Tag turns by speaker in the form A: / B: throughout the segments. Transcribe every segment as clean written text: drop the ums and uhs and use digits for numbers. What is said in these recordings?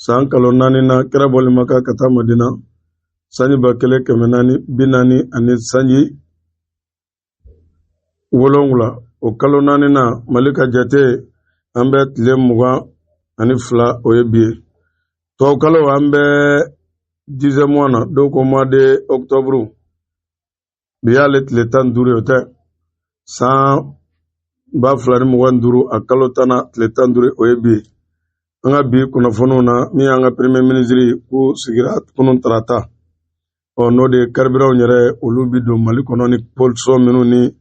A: San kalo naani na, kira bɔli Maka ka taa Madina, sanji 1440 ani sanji 7, o kalo naani na, Mali ka jate, an bɛ tile 22, o ye bi ye. Tubabukalo, an bɛ dixième mois na, dɔw ko mois de octobre, bi y'ale tile 15 ye, o tɛ san 2025, a kalo 10nan, tile 15, o ye bi ye. An ka bi kunnafoniw na, min y'an ka premier ministre k'u sigira kunun tarata, ɔ n'o de ye carburant yɛrɛ, olu bi don Mali kɔnɔ ni position minnu ni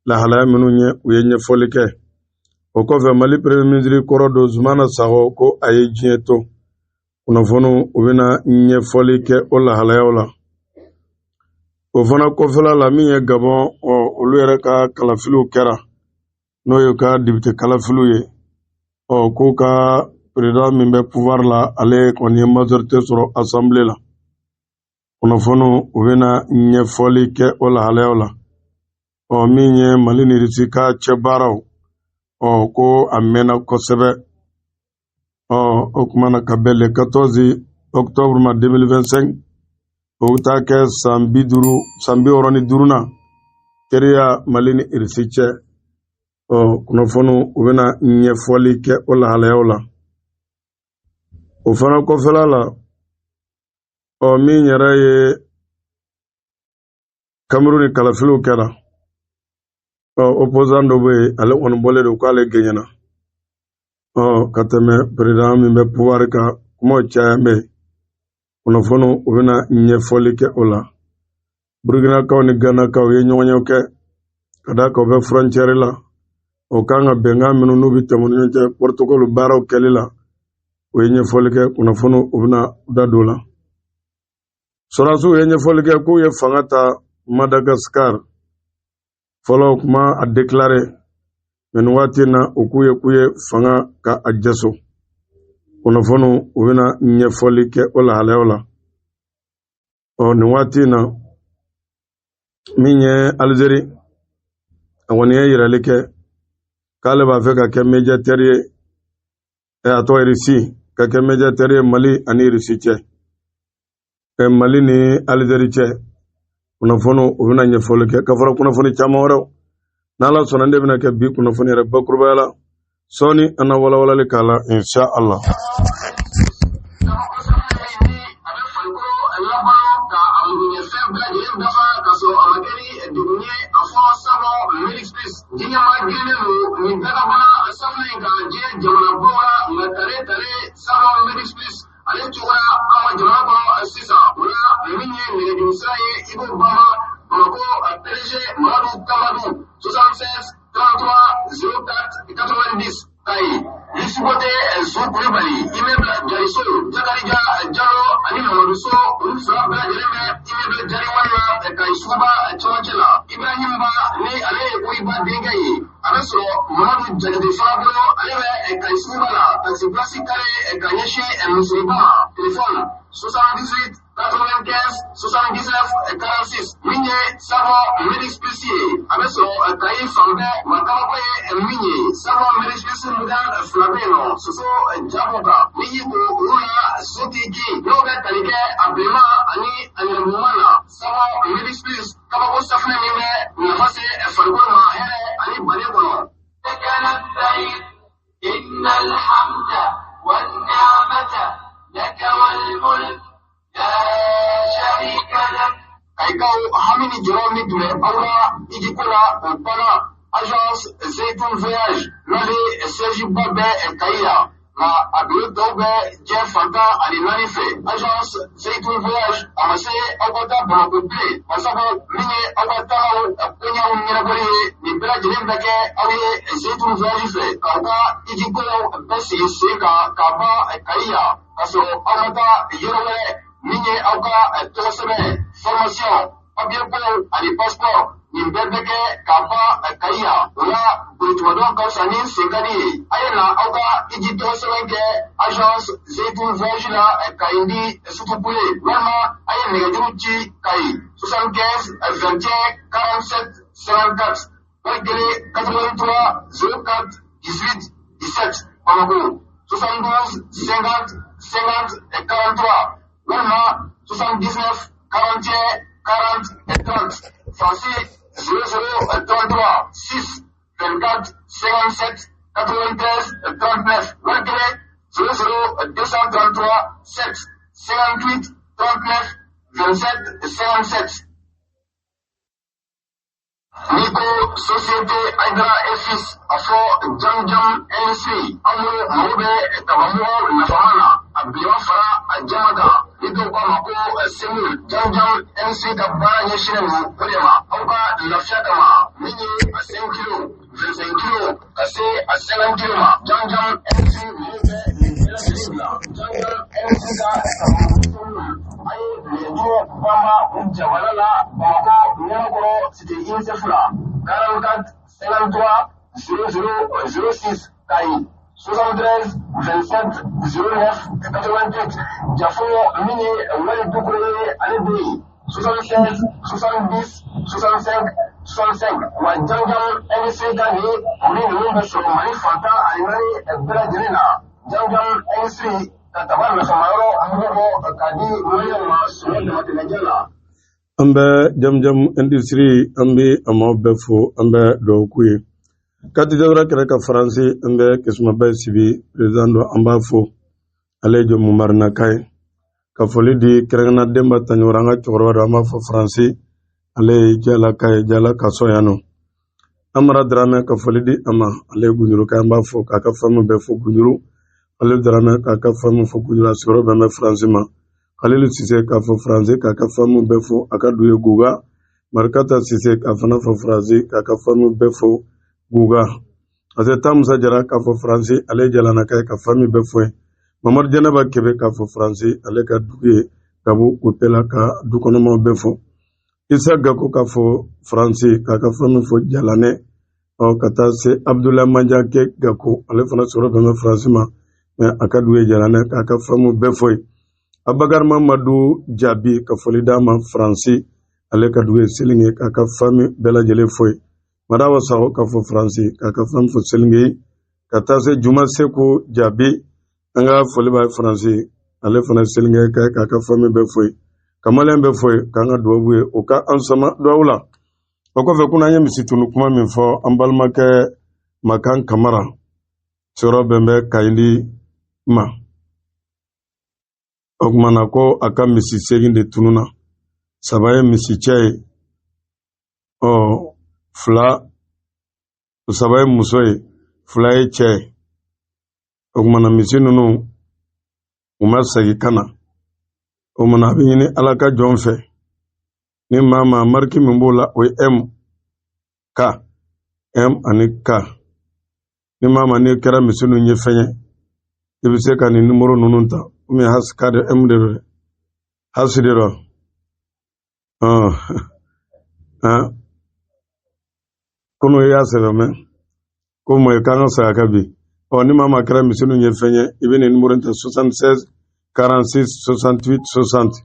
A: lahalaya minnu ye, u ye ɲɛfɔli kɛ. O kɔfɛ, Mali premier ministre kɔrɔ don Zumana Sakɔ, ko a ye diɲɛ to. Kunnafoniw, u bɛna ɲɛfɔli kɛ o lahalayaw la. O fana kɔfɛla la, min ye Gabɔn, ɔ olu yɛrɛ ka kalafiliw kɛra, n'o ye ka député kalafiliw ye. Ɔ k'u ka président min bɛ pouvoir la, ale kɔni ye majorité sɔrɔ assemblée la. Kunnafoniw, u bɛna ɲɛfɔli kɛ o lahalayaw la. Ɔ min ye Mali ni Irisi ka cɛ baaraw, ɔ ko a mɛnna kosɛbɛ. Ɔ o tuma na, ka bɛn le 14 octobre ma 2025, o bɛ taa kɛ san 50, san 65 na teriya Mali ni Irisi cɛ. Ɔ kunnafoniw, u bɛna ɲɛfɔli kɛ o lahalayaw la. O fana kɔfɛla la, ɔ min yɛrɛ ye Cameroun ni kalafiliw kɛra, ɔ opposant dɔ bɛ yen, ale kɔni bɔlen don k'ale gɛɲɛna, ɔ ka tɛmɛ président min bɛ pouvoir kan. Kumaw caya bɛ yen. Kunnafoniw, u bɛna ɲɛfɔli kɛ o la. Burkinakaw ni Ganakaw ye ɲɔgɔnyew kɛ, ka d'a kan u bɛ frontière la, o kan ka bɛnkan minnu n'u bɛ tɛmɛ u ni ɲɔgɔn cɛ protocole baaraw kɛli la, u ye ɲɛfɔli kɛ. Kunnafoniw, u bɛna da don o la. Sɔrɔdasiw ye ɲɛfɔli kɛ k'u ye fanga ta Madagascar. Fɔlɔ, u kuma a déclaré, mais nin waati in na, u k'u ye fanga ka a jaso. Kunnafoniw, u bɛna ɲɛfɔli kɛ o lahalayaw la. Ɔ nin waati in na, min ye Algérie, a kɔni ye yirali kɛ k'ale b'a fɛ ka kɛ médiateur ye, a tɔgɔ Russie, ka kɛ médiateur ye Mali ani Russie cɛ, Mali ni Algérie cɛ. Kunnafoniw, u bɛna ɲɛfɔli kɛ ka fara kunnafoni caman wɛrɛw. N'Ala sɔnna, ne bɛna kɛ bi kunnafoni yɛrɛ bakurubaya la sɔɔni, an na walawalali k'a la, insha Allah.
B: A bɛ farikolo labalo ka a magoɲɛfɛn bɛɛ lajɛlen dafa ka sɔrɔ a ma kɛ ni degun ye. A fɔ savon Medix Plus diɲɛma girinnen don nin bɛɛ ka bana safunɛ in kan diɲɛ jamanabaw la. Nka tare tare, savon Medix Plus ale cogoya an ka jamana kɔnɔ sisan. O la, min ye nɛgɛjuru sira ye, i b'o banba Bamakɔ, PDG Mamadu Tamadu, 76 33 04 90. Kayi, Lisukote Zu Kulibali, immeuble Jariso, Jakarija Jalo ani Mamadu So, olu fila bɛɛ lajɛlen bɛ immeuble Jariwani na Kayi suguba cɛmancɛ la. Ibrahim Ba, ni ale ye Koyiba denkɛ ye, a bɛ sɔrɔ Mamadu Jakite fana bolo, ale bɛ Kayi suguba la, taxi place carré ka ɲɛsin misiriba ma. Téléphone 78 95 79 46. Min ye savon Medix Plus ye, a bɛ sɔrɔ Kayi fan bɛɛ. Wa kabako ye min ye, savon Medix Plus modèle fila bɛ yen nɔ, soso ja b'o kan, n'i y'i ko olu la, so t'i kin, n'o bɛ tali kɛ a bilenman ani a nɛrɛmuguman na. Savon Medix Plus, kabako safunɛ min bɛ nafa se farikolo ma hɛrɛ ani baden kɔnɔ.
C: إن الحمد والنعمة لك والملك لا شريك لك.
B: Kayikaw hami ni jɔrɔ min tun bɛ aw la iji ko la, o banna. Agence Zeytun Voyage, n'ale siège ba bɛ Kayi yan, nka a biro tɔw bɛ diɲɛ fan 14 fɛ. Agence Zeytun Voyage, a ma se aw ka taa Bamakɔ bilen, basabu min ye aw ka taamaw koɲɛw ɲɛnabɔli ye, nin bɛɛ lajɛlen bɛ kɛ aw ye Zeytun Voyage fɛ, k'aw ka iji kow bɛɛ sigi sen kan k'a ban Kayi yan, k'a sɔrɔ aw ma taa yɔrɔ wɛrɛ. Min ye aw ka tɔgɔ sɛbɛn, formation, papier ko ani passeport, nin bɛɛ bɛ kɛ k'a ban Kayi yan. O la, bolitumadɔn ka fisa ni senkadi ye. A ye na aw ka iji tɔgɔ sɛbɛn kɛ agence Zeytun Voyage la Kayindi Sutupule, walima a ye nɛgɛjuru ci Kayi 75 21 47 54, wali kelen 83 04 18 17, Bamako. 72 50 50 43 walima 79 41 40 30 Faransi 00 33 6 24 57 93 39 wari kelen 00 233 7 58 39 27 57. N'i ko société Haidara et fils a fɔ Jam Jam Industrie aw minnu mago bɛ kabamugu nafama na a bilenman fara a jɛman kan ni dɔw k'a ma ko semoule Jam Jam Industrie ka baara ɲɛsinnen don o de ma aw ka lafiya kama min ye a 5 kilo 25 kilo ka se a 50 kilo ma Jam Jam Industrie ninnu bɛ nin bɛɛ lajɛlen dilan Jam Jam Industrie ka kabamugu semoule a ye nɛgɛjuru banba u jabala la Bamakɔ Ɲamakɔrɔ cité UNICEF la 44 53 00 06 Kayi 73 27 09 88 Jafo min ye Wali Dukure ye ale bɛ yen 76 70 65 65 wa Jam Jam Industrie ka nin produit ninnu bɛ sɔrɔ Mali fan 14 bɛɛ lajɛlen na Jam Jam Industrie ka kaba nafamayɔrɔ mugu bɔ k'a di maliyɛnw ma sɔngɔ damatɛmɛja la.
A: An bɛ Jam Jam Industrie an bɛ a maaw bɛɛ fo an bɛ dugawu k'u ye kati jawara kɛrɛ ka faransi an bɛ kisumaba sibi président dɔ an b'a fo ale ye jɔn marinaka ye ka foli di kɛrɛnkɛrɛnna denba taɲɔgɔn an ka cɛkɔrɔba dɔ an b'a fɔ faransi ale ye jalaka ye jala ka sɔn yan nɔ amara daramɛ ka foli di a ma ale ye gunjuruka an b'a fɔ k'a ka famille bɛɛ fo gunjuru ale daramɛ k'a ka famille fo gunjuru a sigiyɔrɔ bɛn bɛ faransi ma halilu sise k'a fɔ faransi k'a ka famille bɛɛ fo a ka du ye guga marikata sise k'a fana fɔ faransi k'a ka famille bɛɛ fo guga ase ta musa jara k'a fɔ faransi ale ye jalanaka ye ka famille bɛɛ fo yen mamadu jɛnɛba kebe k'a fɔ faransi ale ka dugu ye gabu kopela ka du kɔnɔmaw bɛɛ fo isa gako k'a fɔ faransi k'a ka famille fo jalanɛ ɔ ka taa se abudulayi manjakɛ gako ale fana sɔrɔ bɛn bɛ faransi ma mɛ a ka dugu ye jalanɛ k'a ka famille bɛɛ fo yen abakari mamadu jaabi ka foli d'a ma faransi ale ka dugu ye selinge k'a ka famille bɛɛ lajɛlen fo yen madawa sago k'a fɔ faransi k'a ka famille fo selinge ka taa se juma seko jaabi an ka foli b'a ye faransi ale fana selinge ka k'a ka famille bɛɛ fo yen ka maliyɛn bɛɛ fo yen k'an ka dugawu ye o ka an sama dugawu la o kɔfɛ kunun an ye misi tunu kuma min fɔ an balimakɛ makan kamara sigiyɔrɔ bɛn bɛ kayindi ma o tuma na ko a ka misi seegin de tununa saba ye misi cɛ ye ɔ fila saba ye muso ye fila ye cɛ ye o tuma na misi ninnu u ma segin ka na o tuma na a bɛ ɲini ala ka jɔn fɛ ni maa maa mariki min b'o la o ye m k m ani k ni maa maa n'i kɛra misi ninnu ye fɛn ye i bɛ se ka nin nimoro ninnu ta komi hasi ka de m de don dɛ hasi de don komi i y'a sɛbɛn mɛ ko mɔ i kan ka saya ka bi ɔ ni maa maa kɛra misi ninnu ye fɛn ye i bɛ nin nimoro ta 76 46 68 60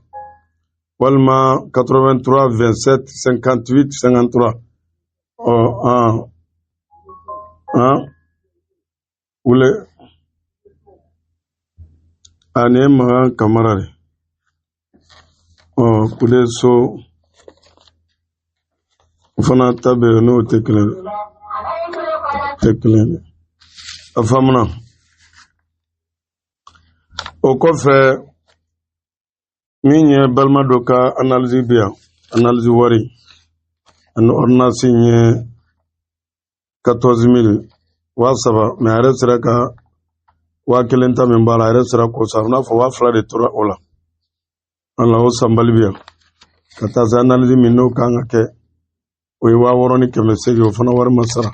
A: walima 83 27 58 53 ɔ an an wele a nin ye makan kamara de ɔ kule so o fana ta bɛ yen n'o tɛ kelen ye tɛ kelen ye a faamuna o kɔfɛ min ye balima dɔ ka analyse bɛ yan analyse wari ani ordonnance ye 14000 3000 mɛ a yɛrɛ sera ka 1000 ta min b'a la a yɛrɛ sera k'o sara n'a fɔ 2000 de tora o la wala o sanbali bɛ yan ka taa se analyse min n'o kan ka kɛ o ye 6800 o fana wari ma sara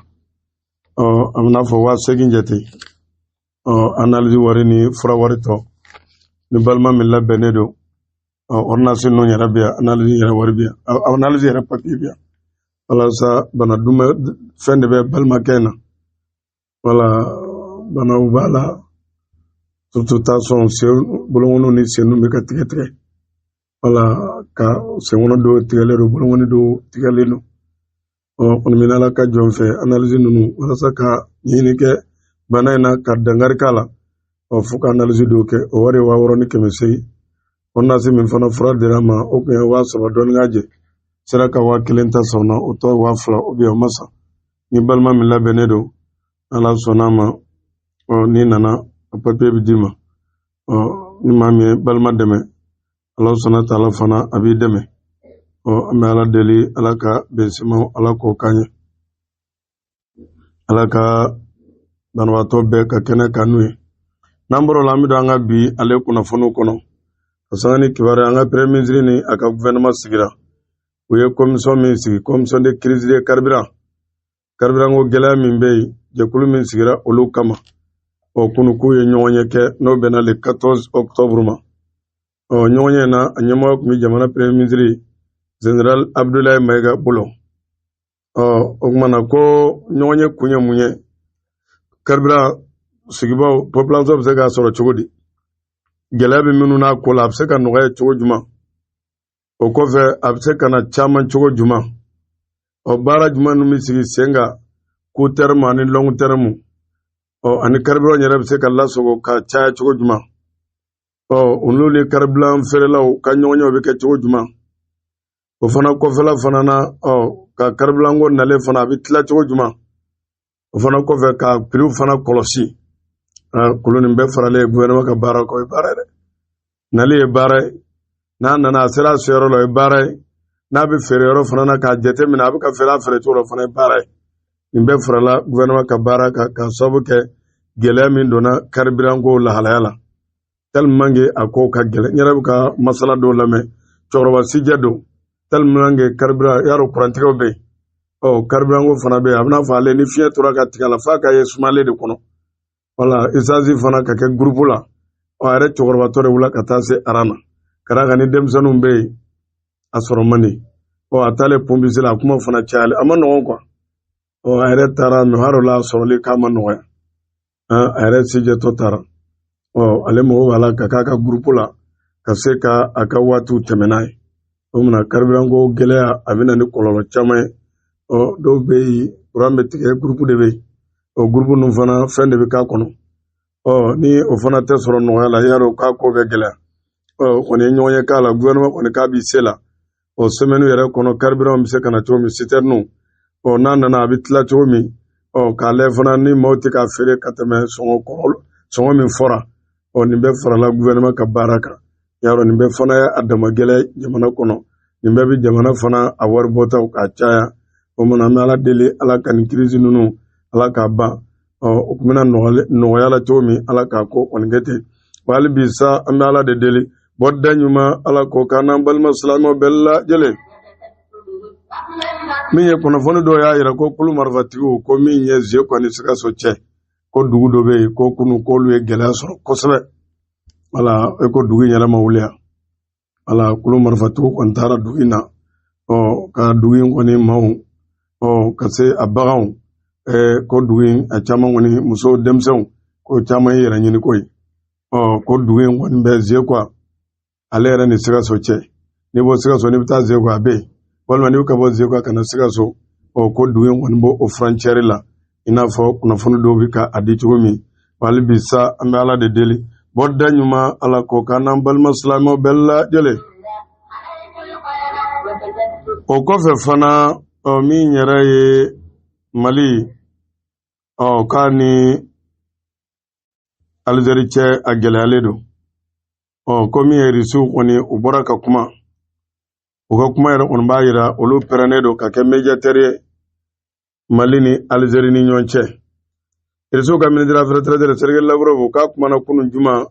A: ɔ a bɛna fɔ 8000 jate ɔ analyse wari ni fura wari tɔ ni balima min labɛnnen don ɔ ordonnance ninnu yɛrɛ bɛ yan analyse yɛrɛ wari bɛ yan analyse yɛrɛ papiye bɛ yan walasa bana dumɛ fɛn de bɛ balimakɛ in na wala banaw b'a la surtout tension sen bolokɔniw ni senw bɛ ka tigɛ tigɛ wala ka senkɔnɔ dɔw tigɛlen don bolokɔni dɔw tigɛlen don ɔ kɔni bɛ ala ka jɔn fɛ analyse ninnu walasa ka ɲini kɛ bana in na ka dankari k'a la Ɔ, fo ka analyse dɔw kɛ, o wari ye 6800. Ordonnance min fana fura dira ma, o tun ye 3000 dɔɔni ka jɛ, sera ka 1000 ta san na, o tɔ ye 2000, o bɛ yen, o ma san. Ni balima min labɛnnen don, ala sɔnna a ma, ɔ, n'i nana, a papiye bɛ d'i ma. Ɔ, ni maa min ye balima dɛmɛ, ala sɔnna taala fana a b'i dɛmɛ. Ɔ, an bɛ ala deli, ala ka bɛnsenmaw, ala k'o k'an ye, ala ka banabaatɔ bɛɛ ka kɛnɛ kanu ye. N'an bɔr'o la, an bɛ don an ka bi ale kunnafoniw kɔnɔ ka sanga ni kibaruya. An ka premier ministre ni a ka gouvernement sigira, u ye commission min sigi, commission de crise de carburant, carburant ko gɛlɛya min bɛ yen, jɛkulu min sigira olu kama. Ɔ, kunu k'u ye ɲɔgɔnye kɛ, n'o bɛnna le 14 octobre ma. Ɔ, ɲɔgɔnye na, a ɲɛmɔgɔ tun bɛ jamana premier ministre général Abdoulaye Mayiga bolo. Ɔ, o tuma na ko ɲɔgɔnye kun ye mun ye? Carburant sigibaw, population bɛ se k'a sɔrɔ cogo di? Gɛlɛya bɛ minnu n'a ko la, a bɛ se ka nɔgɔya cogo jumɛn? O kɔfɛ, a bɛ se ka na caman cogo jumɛn? Ɔ, baara jumɛn ninnu bɛ sigi sen kan court terme ani long terme? Ɔ, ani carburant yɛrɛ bɛ se ka lasago ka caya cogo jumɛn? Ɔ, olu ni carburant feerelaw ka ɲɔgɔnyew bɛ kɛ cogo jumɛn? O fana kɔfɛla fana na, ɔ, ka carburant ko nalen fana, a bɛ tila cogo jumɛn? O fana kɔfɛ, ka prix fana kɔlɔsi. Kolo nin bɛɛ faralen gouvernement ka baara kɔ, o ye baara ye dɛ. Nali ye baara ye, n'a nana a sera a seyɔrɔ la, o ye baara ye. N'a bɛ feere yɔrɔ fana na, k'a jateminɛ a bɛ ka feere a feere cogo la, o fana ye baara ye. Nin bɛɛ farala gouvernement ka baara kan ka sababu kɛ gɛlɛya min donna carburant ko lahalaya la, tellement que a ko ka gɛlɛn. N yɛrɛ bɛ ka masala dɔw lamɛn, cɛkɔrɔba sijɛ don, tellement que carburant yarɔ, kurantigɛw bɛ yen, ɔ, carburant ko fana bɛ yen. A bɛna fɔ ale ni fiɲɛ tora ka tigɛ a la f'a ka ye sumalen de kɔnɔ, wala essence fana ka kɛ groupe la. Ɔ, a yɛrɛ cɛkɔrɔbatɔ de wula ka taa se aran na, ka d'a kan ni denmisɛnninw bɛ yen, a sɔrɔ man di. Ɔ, a taalen pompiste la, a kuma fana cayalen, a ma nɔgɔn quoi. Ɔ, a yɛrɛ taara mɛ, hali o la, a sɔrɔli k'a ma nɔgɔya. A yɛrɛ sijɛtɔ taara. Ɔ, ale mago b'a la ka k'a ka groupe la, ka se ka a ka waatiw tɛmɛ n'a ye. O munna carburant ko gɛlɛya, a bɛ na ni kɔlɔlɔ caman ye. Ɔ, dɔw bɛ yen, kuran bɛ tigɛ, groupe de bɛ yen. Ɔ, groupe ninnu fana, fɛn de bɛ k'a kɔnɔ. Ɔ, ni o fana tɛ sɔrɔ nɔgɔya la, yarɔ k'a ko bɛ gɛlɛya. Ɔ, kɔni ye ɲɔgɔn ye k'a la, gouvernement kɔni k'a b'i se la. Ɔ, semaine yɛrɛ kɔnɔ, carburant bɛ se ka na cogo min, citerne. Ɔ, n'a nana, a bɛ tila cogo min? Ɔ, k'a lajɛ fana ni maaw tɛ k'a feere ka tɛmɛ sɔngɔ kɔrɔ, sɔngɔ min fɔra. Ɔ, nin bɛɛ farala gouvernement ka baara kan. Yarɔ, nin bɛɛ fana ye a dama gɛlɛya jamana kɔnɔ. Nin bɛɛ bɛ jamana fana a wari bɔtaw k'a caya. O mana, an bɛ ala deli, ala ka nin crise ninnu, ala k'a ban. Ɔ, o tun bɛna nɔgɔya la cogo min, ala k'a ko kɔni kɛ ten. Wa hali bi sa, an bɛ ala de deli, bɔda ɲuman, ala k'o k'an n'an balima silamɛw bɛɛ lajɛlen. Min ye kunnafoni dɔw y'a yira ko kulu marifatigiw ko min ye Zekwa ni Sikaso cɛ, ko dugu dɔ bɛ yen, ko kunu k'olu ye gɛlɛya sɔrɔ kosɛbɛ. Wala e ko dugu in yɛrɛ ma wuli yan. Wala kulu marifatigiw kɔni taara dugu in na, ɔ, ka dugu in kɔni maaw, ɔ, ka se a baganw, ko dugu in a caman kɔni, musow, denmisɛnw, ko caman ye yɛrɛ ɲini ko ye. Ɔ, ko dugu in kɔni bɛ Zekwa ale yɛrɛ ni Sikaso cɛ. N'i bɔ Sikaso, n'i bɛ taa Zekwa, a bɛ yen, walima n'i bɛ ka bɔ Zekwa ka na Sikaso. Ɔ, ko dugu in kɔni b'o o frontière la, i n'a fɔ kunnafoni dɔw bɛ ka a di cogo min. Hali bi sa, an bɛ ala de deli, bɔda ɲuman, ala k'o k'an n'an balima silamɛw bɛɛ lajɛlen. O kɔfɛ fana, ɔ, min yɛrɛ ye Mali, ɔ, k'a ni Alizeri cɛ, a gɛlɛyalen don. Ɔ, ko min ye Irisiw kɔni, u bɔra ka kuma. U ka kuma yɛrɛ kɔni b'a yira olu pɛrɛnnen don ka kɛ médiateur ye Mali ni Alizeri ni ɲɔgɔn cɛ. Irisiw ka ministre des affaires étrangères Sergei Lavrov k'a kumana kunun juma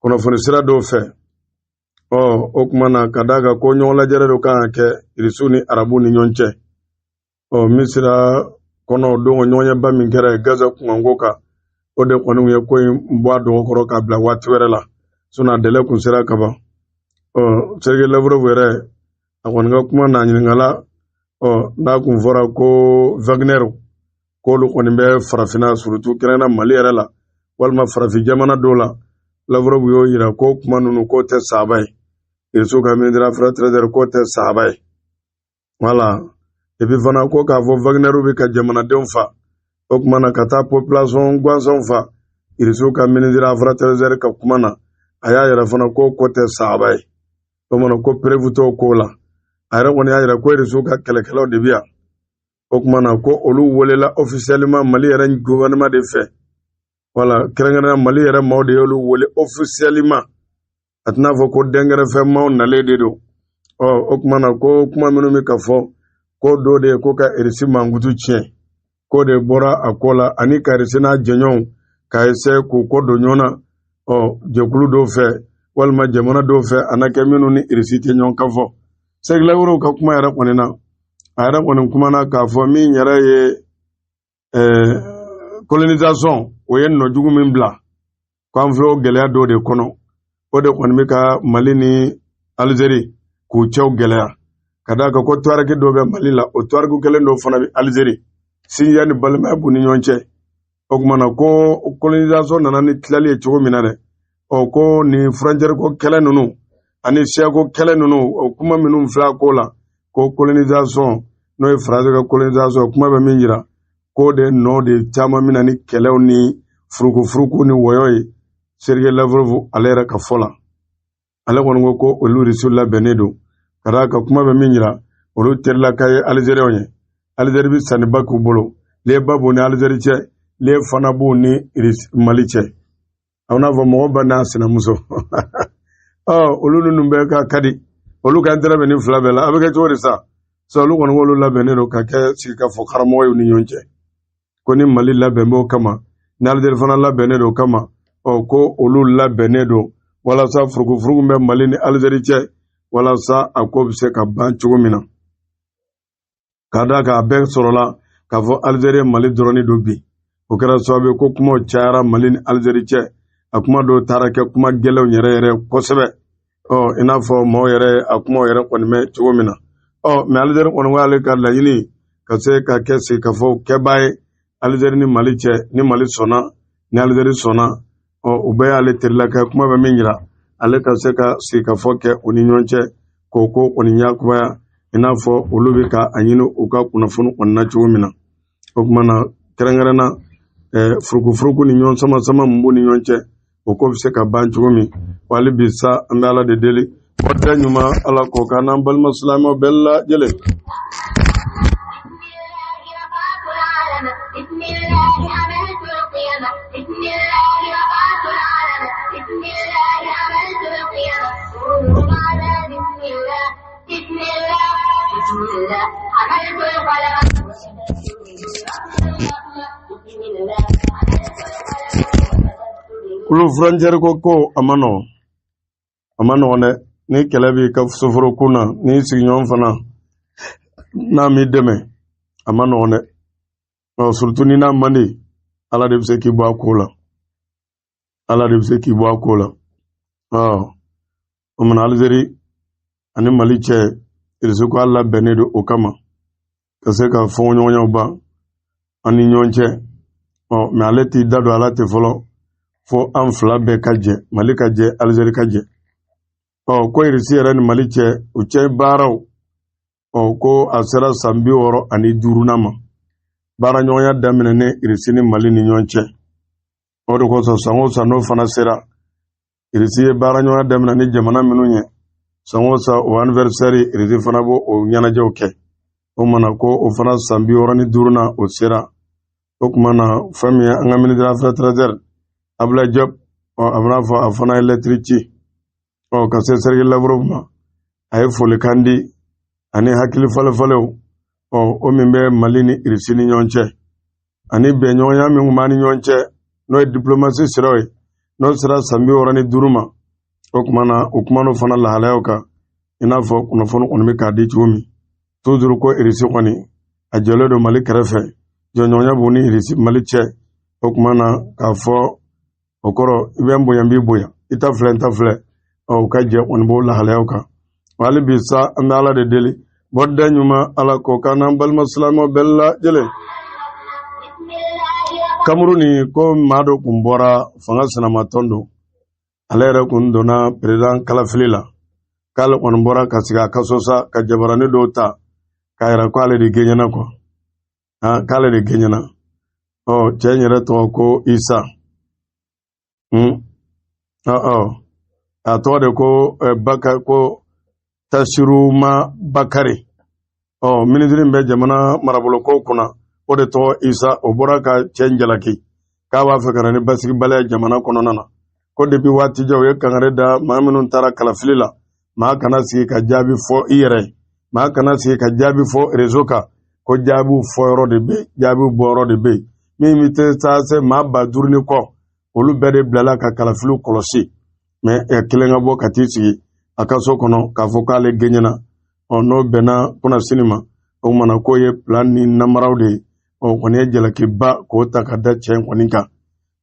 A: kunnafoni sira dɔw fɛ. Ɔ, o kuma na, ka d'a kan ko ɲɔgɔn lajɛrɛ dɔ kan ka kɛ Irisiw ni Arabuw ni ɲɔgɔn cɛ. Ɔ, Misira kɔnɔ, o don ɲɔgɔnyeba min kɛra Gaza kunkanko kan, o de kɔni ye ko in bɔ a dɔgɔ kɔrɔ k'a bila waati wɛrɛ la, sinon a délai kun sera ka ban. Ɔ, Sergei Lavrov yɛrɛ, a kɔni ka kuma n'a ɲininkala. Ɔ, n'a kun fɔra ko Wagner k'olu kɔni bɛ farafinna, surtout kɛrɛnkɛrɛnnenya Mali yɛrɛ la, walima farafin jamana dɔw la, Lavrov y'o yira ko kuma ninnu k'o tɛ saba ye. Irisiw ka ministre des affaires étrangères k'o tɛ saba ye. Wala et puis fana, ko k'a fɔ Wagner bɛ ka jamanadenw fa, o tuma na ka taa population gansanw fa, Irisiw ka ministre affaires étrangères ka kuma na, a y'a yira fana ko ko tɛ saaba ye. O tuma na ko preuve t'o ko la. A yɛrɛ kɔni y'a yira ko Irisiw ka kɛlɛkɛlaw de bɛ yan. O tuma na ko olu welela officiellement Mali yɛrɛ gouvernement de fɛ. Wala kɛrɛnkɛrɛnnenya Mali yɛrɛ maaw de y'olu wele officiellement. A tɛna fɔ ko dɛnkɛrɛfɛ maaw nalen de don. Ɔ o tuma na ko kuma minnu bɛ ka fɔ ko dɔ de ye ko ka Irisi mankutu tiɲɛ, k'o de bɔra a ko la, ani ka Irisi n'a jɛɲɔgɔnw ka essayer k'u kɔ don ɲɔgɔn na, ɔ jɛkulu dɔw fɛ walima jamana dɔw fɛ, a na kɛ minnu ni Irisi tɛ ɲɔgɔn kan fɔ. Sergei Lavrov ka kuma yɛrɛ kɔni na, a yɛrɛ kɔni kumana k'a fɔ min yɛrɛ ye colonisation, o ye nɔ jugu min bila, k'an filɛ o gɛlɛya dɔw de kɔnɔ. O de kɔni bɛ ka Mali ni Alizeri k'u cɛw gɛlɛya, ka d'a kan ko Tuareg dɔw bɛ Mali la, o Tuareg kelen dɔw fana bɛ Alizeri. Sinjiya ni balimaya b'u ni ɲɔgɔn cɛ. O tuma na ko colonisation nana ni tilali ye cogo min na dɛ, ɔ ko nin frontière ko kɛlɛ ninnu ani siyako kɛlɛ ninnu, o kuma minnu filɛ a ko la, ko colonisation, n'o ye Faransi ka colonisation, kuma bɛ min jira k'o de nɔ de caman bɛ na ni kɛlɛw ni furukufuruku ni wɔyɔ ye. Sergei Lavrov ale yɛrɛ ka fɔ la, ale kɔni ko ko olu Irisiw labɛnnen don, ka d'a kan kuma bɛ min jira, olu terilaka ye Alizeriɲɛnw ye. Alizeri bɛ sanniba k'u bolo, leba b'u ni Alizeri cɛ, le fana b'u ni Mali cɛ. A n'a fɔ mɔgɔ ba n'a sinamuso, ɔ olu ninnu bɛɛ ka ka di, olu ka intérêt bɛ nin fila bɛɛ la. A bɛ kɛ cogo di sa? Sa olu kɔni k'olu labɛnnen don ka kɛ sigikafɔ karamɔgɔ ye u ni ɲɔgɔn cɛ, ko ni Mali labɛn b'o kama, ni Alizeri fana labɛnnen don kama, ɔ ko olu labɛnnen don walasa furukufuruku bɛ Mali ni Alizeri cɛ, walasa a ko bɛ se ka ban cogo min na. Ka d'a kan a bɛɛ sɔrɔla k'a fɔ Alizeri ye Mali dɔrɔn don bi. O kɛra sababu ye ko kumaw cayara Mali ni Alizeri cɛ. A kuma dɔw taara kɛ kuma gɛlɛnw yɛrɛ yɛrɛ kosɛbɛ, ɔ i n'a fɔ maaw yɛrɛ a kumaw yɛrɛ kɔni mɛn cogo min na. Ɔ mɛ Alizeri kɔni ko ale ka laɲini ka se ka kɛ sigikafɔ kɛbaa ye Alizeri ni Mali cɛ, ni Mali sɔnna, ni Alizeri sɔnna, ɔ u bɛɛ y'ale terilaka. Kuma bɛ min jira, ale ka se ka sigikafɔ kɛ u ni ɲɔgɔn cɛ k'o ko kɔni yakubaya, i n'a fɔ olu bɛ ka a ɲini u ka kunnafoni kɔni na cogo min na. O tuma na kɛrɛnkɛrɛnna furukufuruku ni ɲɔgɔn sama sama min b'u ni ɲɔgɔn cɛ, o ko bɛ se ka ban cogo min. Wa hali bi sa, an bɛ Ala de deli, waati ɲuman Ala k'o k'an n'an balima silamɛw bɛɛ lajɛlen. Kulu furancɛri ko ko a ma nɔgɔn, a ma nɔgɔn dɛ. Ni kɛlɛ b'i ka soforokun na, n'i sigiɲɔgɔn fana n'a m'i dɛmɛ, a ma nɔgɔn dɛ. Ɔ surtout ni n'a man di, Ala de bɛ se k'i bɔ a ko la, Ala de bɛ se k'i bɔ a ko la. Ɔ o mana Alizeri ani Mali cɛ, Irisi ko a labɛnnen don o kama ka se ka fɔɲɔgɔnyaw ban an ni ɲɔgɔn cɛ. Ɔ mɛ ale t'i da don a la ten fɔlɔ, fo an fila bɛɛ ka jɛ, Mali ka jɛ, Alizeri ka jɛ. Ɔ ko Irisi yɛrɛ ni Mali cɛ, u cɛ baaraw, ɔ ko a sera san 65nan ma, baaraɲɔgɔnya daminɛnen Irisi ni Mali ni ɲɔgɔn cɛ. O de kosɔn san o san n'o fana sera, Irisi ye baaraɲɔgɔnya daminɛ ni jamana minnu ye, san o san o anniversaire, Irisi fana b'o o ɲɛnajɛw kɛ. O mana ko o fana san 65nan o sera. O tuma na fɛn min ye an ka ministre des affaires étrangères Abdoulaye Diop, ɔ a bɛna fɔ a fana ye lɛtiri ci, ɔ ka se Sergei Lavrov ma. A ye folikan di ani hakili falenfalenw, ɔ o min bɛ Mali ni Irisi ni ɲɔgɔn cɛ, ani bɛnɲɔgɔnya min tun b'an ni ɲɔgɔn cɛ, n'o ye diplomasi siraw ye, n'o sera san 65 ma. O tuma na o kuman'o fana lahalayaw kan, i n'a fɔ kunnafoni kɔni bɛ k'a di cogo min. Toujours ko Irisi kɔni a jɔlen don Mali kɛrɛfɛ, jɔɲɔgɔnya b'u ni Irisi Mali cɛ. O tuma na k'a fɔ o kɔrɔ, i bɛ n bonya, n b'i bonya, i ta filɛ, n ta filɛ. Ɔ u ka jɛ kɔni b'o lahalayaw kan. Wa hali bi sa, an bɛ Ala de deli, bɔda ɲuman Ala k'o k'an n'an balima silamɛw bɛɛ lajɛlen. Cameroun ko maa dɔ kun bɔra fanga sinamatɔn don, ale yɛrɛ kun donna perezidan kalafili la, k'ale kɔni bɔra ka sigi a ka so sa, ka jabarani dɔw ta k'a yira ko ale de gɛɲɛna kuwa, k'ale de gɛɲɛna. Ɔ cɛ in yɛrɛ tɔgɔ ko Isa. A tɔgɔ de ko Baka, ko Tchiroma Bakary. Ɔ, minisiri min bɛ jamana marabolo kow kunna, o de tɔgɔ Isa. O bɔra ka cɛ in jalaki k'a b'a fɛ ka na ni basigibaliya jamana kɔnɔna na, ko depuis waati jan u ye kangari da maa minnu taara kalafili la, maa kana sigi ka jaabi fɔ i yɛrɛ ye, maa kana sigi ka jaabi fɔ réseau kan, ko jaabiw fɔyɔrɔ de bɛ yen, jaabiw bɔyɔrɔ de bɛ yen. Min bɛ taa se maa 5000 ni kɔ, olu bɛɛ de bilala ka kalafiliw kɔlɔsi. Mais kelen ka bɔ ka t'i sigi a ka so kɔnɔ k'a fɔ k'ale gɛɲɛna, ɔ, n'o bɛnna kunnasini ma, o kumana k'o ye plan ni namaraw de ye. Ɔ, kɔni ye jalakiba k'o ta ka da cɛ in kɔni kan.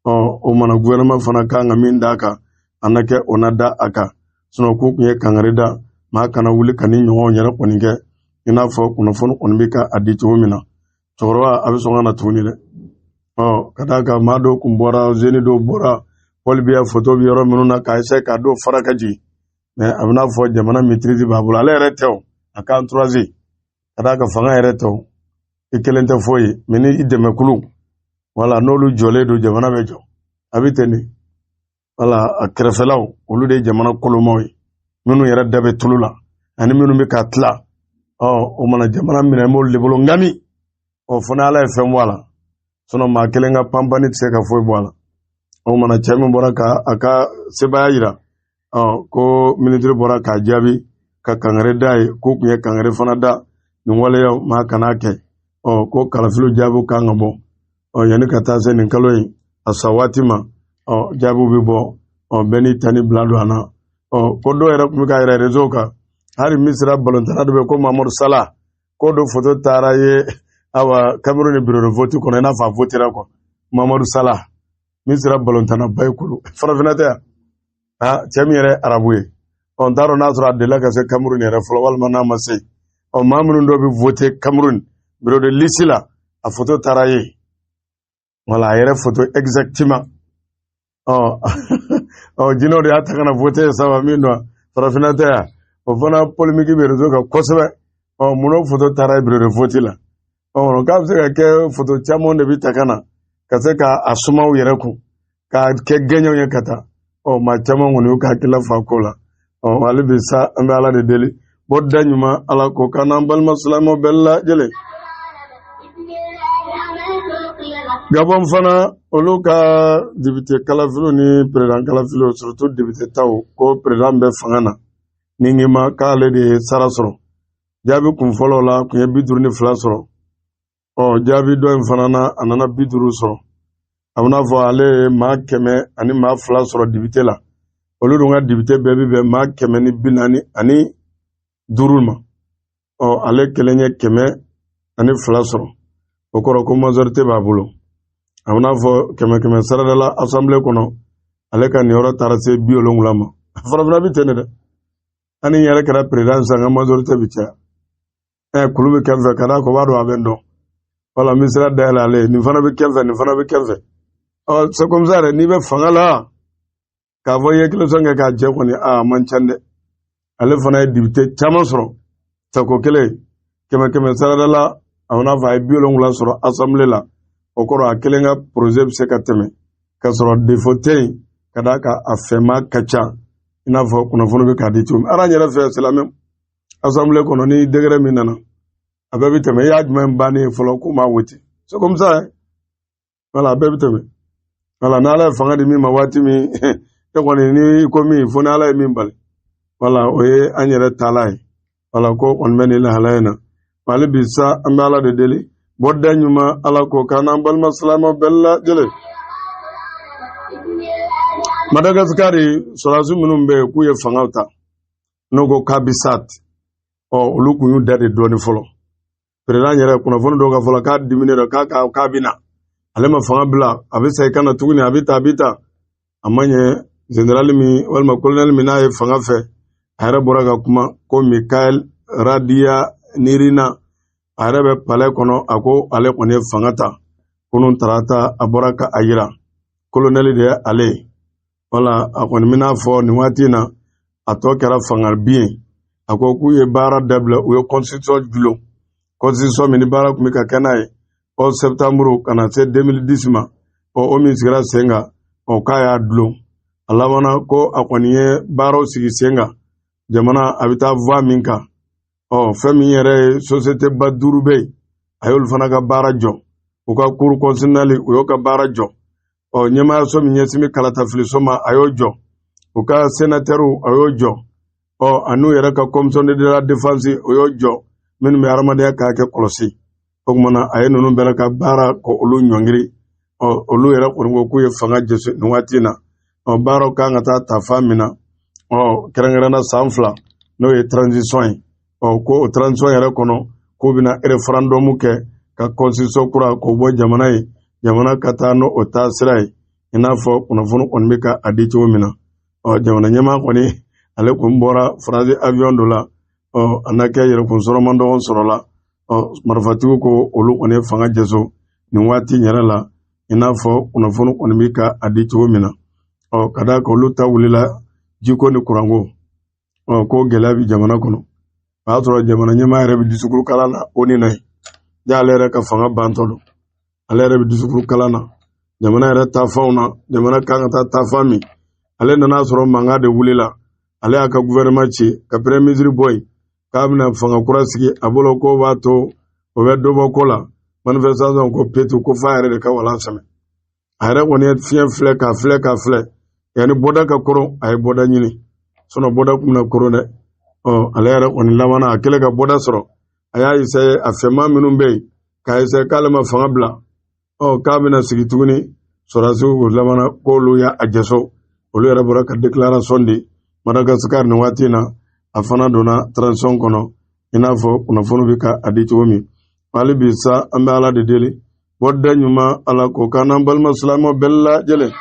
A: Ɔ, o kumana gouvernement fana kan ka min d'a kan, a na kɛ o na da a kan. Sinon k'u tun ye kangari da maa kana wuli ka ni ɲɔgɔn yɛrɛ kɔni kɛ, i n'a fɔ kunnafoni kɔni bɛ ka a di cogo min na. Cɛkɔrɔba a bɛ sɔn ka na tuguni dɛ. Ɔ, ka d'a kan maa dɔw kun bɔra, jeunes dɔw bɔra, Paul Biya foto bɛ yɔrɔ minnu na k'a essayer k'a dɔw fara ka jigin. Mais a bɛ n'a fɔ jamana maîtrise b'a bolo, ale yɛrɛ tɛ o, a ka entourage. Ka d'a kan fanga yɛrɛ tɛ o, i kelen tɛ foyi ye, mais ni i dɛmɛkulu, wala n'olu jɔlen don, jamana bɛ jɔ. A bɛ ten de. Wala a kɛrɛfɛlaw, olu de ye jamana kolomaw ye, minnu yɛrɛ da bɛ tulu la ani minnu bɛ ka tila. Ɔ, o mana jamana minɛ m'olu de bolo ŋami. Ɔ, fo ni Ala ye fɛn bɔ a la, sinon maa kelen ka panpanni tɛ se ka foyi bɔ a la. O mana cɛ min bɔra ka a ka sebaaya yira, ɔ, ko minisiri bɔra k'a jaabi ka kangari da ye, k'u tun ye kangari fana da nin waleyaw maa kana kɛ. Ɔ, ko kalafiliw jaabiw kan ka bɔ, ɔ, yanni ka taa se nin kalo in a sa waati ma. Ɔ, jaabiw bɛ bɔ, ɔ, bɛɛ n'i ta ni bila don a na. Ɔ, ko dɔw yɛrɛ tun bɛ ka yɛrɛ réseau kan, hali Misira balontanna dɔ bɛ ko Mamadu Salah, ko dɔ foto taara ye awa Cameroun ni bureau de vote kɔnɔ, i n'a fɔ a votera quoi. Mamadu Salah, Misira balontanna ba ye, kolo farafinna tɛ yan, a cɛ min yɛrɛ ye arabu ye. Ɔ, n t'a dɔn n'a sɔrɔ a delila ka se Cameroun yɛrɛ fɔlɔ walima n'a ma se. Ɔ, maa minnu dɔw bɛ voter Cameroun bureau de liste la, a foto taara ye, wala a yɛrɛ foto exactement. Ɔ ɔ, jinɛw de y'a ta ka na voter saba min don farafinna tɛ yan. O fana polémique bɛ réseau kan kosɛbɛ. Ɔ, mun'o foto taara bureau de vote la? Ɔ, k'a bɛ se ka kɛ foto caman de bɛ ta ka na ka se ka a suma u yɛrɛ kun k'a kɛ gɛɲɛw ye ka taa. Ɔ, maa caman kɔni y'u ka hakilila fa ko la. Ɔ, hali bi sa, an bɛ Ala de deli, bɔ da ɲuman Ala ko k'an n'an balima silamɛw bɛɛ lajɛlen. Gabon fana, olu ka député kalafiliw ni président kalafiliw, surtout député taw, ko président bɛ fanga na ni ŋima k'ale de ye sara sɔrɔ. Jaabi kun fɔlɔ la, kun ye 52 sɔrɔ. Ɔ, jaabi dɔ in fana na, a nana 50 sɔrɔ. A bɛ n'a fɔ ale ye maa 102 sɔrɔ député la. Olu dun ka député bɛɛ bɛ bɛn maa 145 ma. Ɔ, ale kelen ye 102 sɔrɔ, o kɔrɔ ko majorité b'a bolo. A bɛ n'a fɔ kɛmɛ kɛmɛ sarada la, assemblée kɔnɔ, ale ka niyɔrɔ taara se 70 ma. Farafinna bɛ ten de dɛ. Hali ni yɛrɛ kɛra président sisan, n ka majorité bɛ caya. Ɛ, kulu bɛ kɛ n fɛ ka d'a kan o b'a dɔn a bɛ n dɔn. Wala n bɛ sira dayɛlɛ ale ye, nin fana bɛ kɛ n fɛ, nin fana bɛ kɛ n fɛ. Ɔ, c'est comme ça dɛ. N'i bɛ fanga la, k'a fɔ i ye élection kɛ k'a jɛ kɔni, a man ca dɛ. Ale fana ye député caman sɔrɔ tako kelen, kɛmɛ kɛmɛ sarada la, a bɛ n'a fɔ a ye 70 sɔrɔ assemblée la. O kɔrɔ, a kelen ka projet bɛ se ka tɛmɛ ka sɔrɔ défaut tɛ yen, ka d'a kan a fɛma ka ca, i n'a fɔ kunnafoni bɛ k'a di cogo min. Ala yɛrɛ fɛ, c'est la même assemblée kɔnɔ, ni décret min nana, a bɛɛ bɛ tɛmɛ. I y'a jumɛn bannen ye fɔlɔ k'u m'a wote, c'est comme ça. Voilà, a bɛɛ bɛ tɛmɛ. Voilà, n'Ala ye fanga di min ma waati min, e kɔni ni i ko min, fo ni Ala ye min bali. Voilà, o ye an yɛrɛ taala ye. Voilà, ko kɔni bɛ nin lahalaya in na. Hali bi sa, an bɛ Ala de deli, bɔda ɲuman Ala ko k'an n'an balima silamɛw bɛɛ lajɛlen. Madagasikari, sɔrɔdasi minnu bɛ yen k'u ye fangaw ta, n'o ko CAPSAT, ɔ, olu kun y'u da de dɔɔnin fɔlɔ. Président yɛrɛ, kunnafoni dɔw ka fɔlɔ k'a diminen don, k'a bɛ na, ale ma fanga bila, a bɛ segin ka na tuguni, a bɛ ta, a bɛ ta. A ma ɲɛ, général min walima colonel min n'a ye fanga fɛ, a yɛrɛ bɔra ka kuma ko Michael Randrianirina, a yɛrɛ bɛ palais kɔnɔ. A ko ale kɔni ye fanga ta kunun tarata. A bɔra ka a yira colonel de ye ale ye. Wala a kɔni bɛna fɔ nin waati in na, a tɔ kɛra fanga bin ye. A ko k'u ye baara dabila, u ye constitution dulon, constitution min ni baara tun bɛ ka kɛ n'a ye 11 septembre ka na se 2010 ma. Ɔ, o min sigira sen kan. Ɔ, k'a y'a dulon a labanna ko a kɔni ye baaraw sigi sen kan, jamana a bɛ taa voie min kan. Ɔ, fɛn min yɛrɛ ye, société ba duuru bɛ yen, a y'olu fana ka baara jɔ. U ka cour constitutionnelle, u y'o ka baara jɔ. Ɔ, ɲɛmaayaso min ɲɛsin bɛ kalatafiliso ma, a y'o jɔ. U ka sénateurw, a y'o jɔ. Ɔ, an'u yɛrɛ ka commission de la défense, o y'o jɔ, minnu bɛ hadamadenya ka hakɛ kɔlɔsi. O tuma na, a ye ninnu bɛɛ ka baara ko olu ɲɔngiri. Ɔ, olu yɛrɛ kɔni ko k'u ye fanga jɔsi nin waati in na. Ɔ, baaraw kan ka taa ta fan min na, ɔ, kɛrɛnkɛrɛnna san 2, n'o ye transition ye. Ɔ, ko o transition yɛrɛ kɔnɔ, k'u bɛna référendum kɛ ka constitution kura k'o bɔ jamana ye, jamana ka taa n'o o taa sira ye, i n'a fɔ kunnafoni kɔni bɛ ka a di cogo min na. Ɔ, jamana ɲɛmaa kɔni, ale kun bɔra Faransi avion dɔ la. Ɔ, a na kɛ yɛrɛkun sɔrɔ man dɔgɔn sɔrɔ la. Ɔ, marifatigiw ko olu kɔni ye fanga jɛso nin waati in yɛrɛ la, i n'a fɔ kunnafoni kɔni bɛ ka a di cogo min na. Ɔ, ka d'a kan olu ta wulila jiko ni kuranko. Ɔ, ko gɛlɛya bɛ jamana kɔnɔ. O y'a sɔrɔ jamana ɲɛmaa yɛrɛ bɛ discours kalan na o ni na ye ja, ale yɛrɛ ka fanga bantɔ don, ale yɛrɛ bɛ discours kalan na jamana yɛrɛ taafanw na, jamana kan ka taa taafan min. Ale nana sɔrɔ mankan de wulila, ale y'a ka gouvernement ci ka premier ministre bɔ yen, k'a bɛna fanga kura sigi a bolo, k'o b'a to o bɛ dɔ bɔ ko la. Manifestation ko petu, ko f'a yɛrɛ de ka walan sɛmɛ. A yɛrɛ kɔni ye fiɲɛ filɛ k'a filɛ k'a filɛ, yanni bɔda ka koron, a ye bɔda ɲini, sinon bɔda kun bɛna koron dɛ. Ɔ, ale yɛrɛ kɔni labanna, a kɛlen ka bɔda sɔrɔ, a y'a essayer a fɛma minnu bɛ yen, k'a essayer k'ale ma fanga bila. Ɔ, k'a bɛna sigi tuguni, sɔrɔdasiw ko labanna k'olu y'a jɛso. Olu yɛrɛ bɔra ka déclaration di Madagascar nin waati in na. A fana donna transition kɔnɔ, i n'a fɔ kunnafoni bɛ ka a di cogo min. Hali bi sa, an bɛ Ala de deli, bɔda ɲuman, Ala k'o k'an n'an balima silamɛw bɛɛ lajɛlen.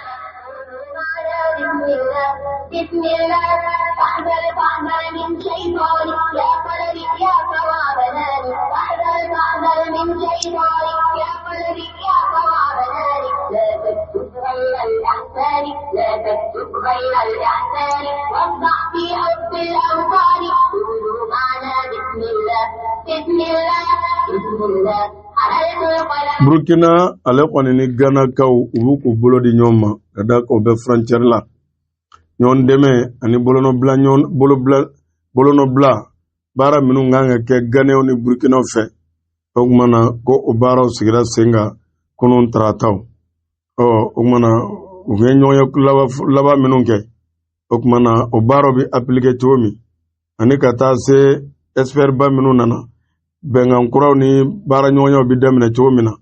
A: Burkina, ale kɔni ni Ganakaw, u b'u k'u bolo di ɲɔgɔn ma, ka d'a kan u bɛ frontière la. Ɲɔgɔn dɛmɛ ani bolonɔbila, ɲɔgɔn bolobila, bolonɔbila baara minnu kan ka kɛ Ganɛw ni Burkinaw fɛ, o tuma na ko o baaraw sigira sen kan kunun tarataw. Ɔ, o tuma na u ye ɲɔgɔn ye laban minnu kɛ, o tuma na o baaraw bɛ appliquer cogo min, ani ka taa se expert ba minnu nana, bɛnkan kuraw ni baara ɲɔgɔnyaw bɛ daminɛ cogo min na.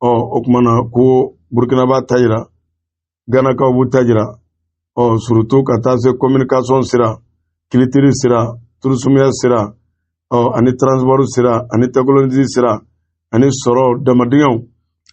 A: Ɔ, o tuma na ko Burkina b'a ta yira, Ganakaw b'u ta jira. Ɔ, surtout ka taa se communication sira, culture sira, tourisme sira, ɔ, ani transport sira, ani technologie sira, ani sɔrɔ damadingɛw.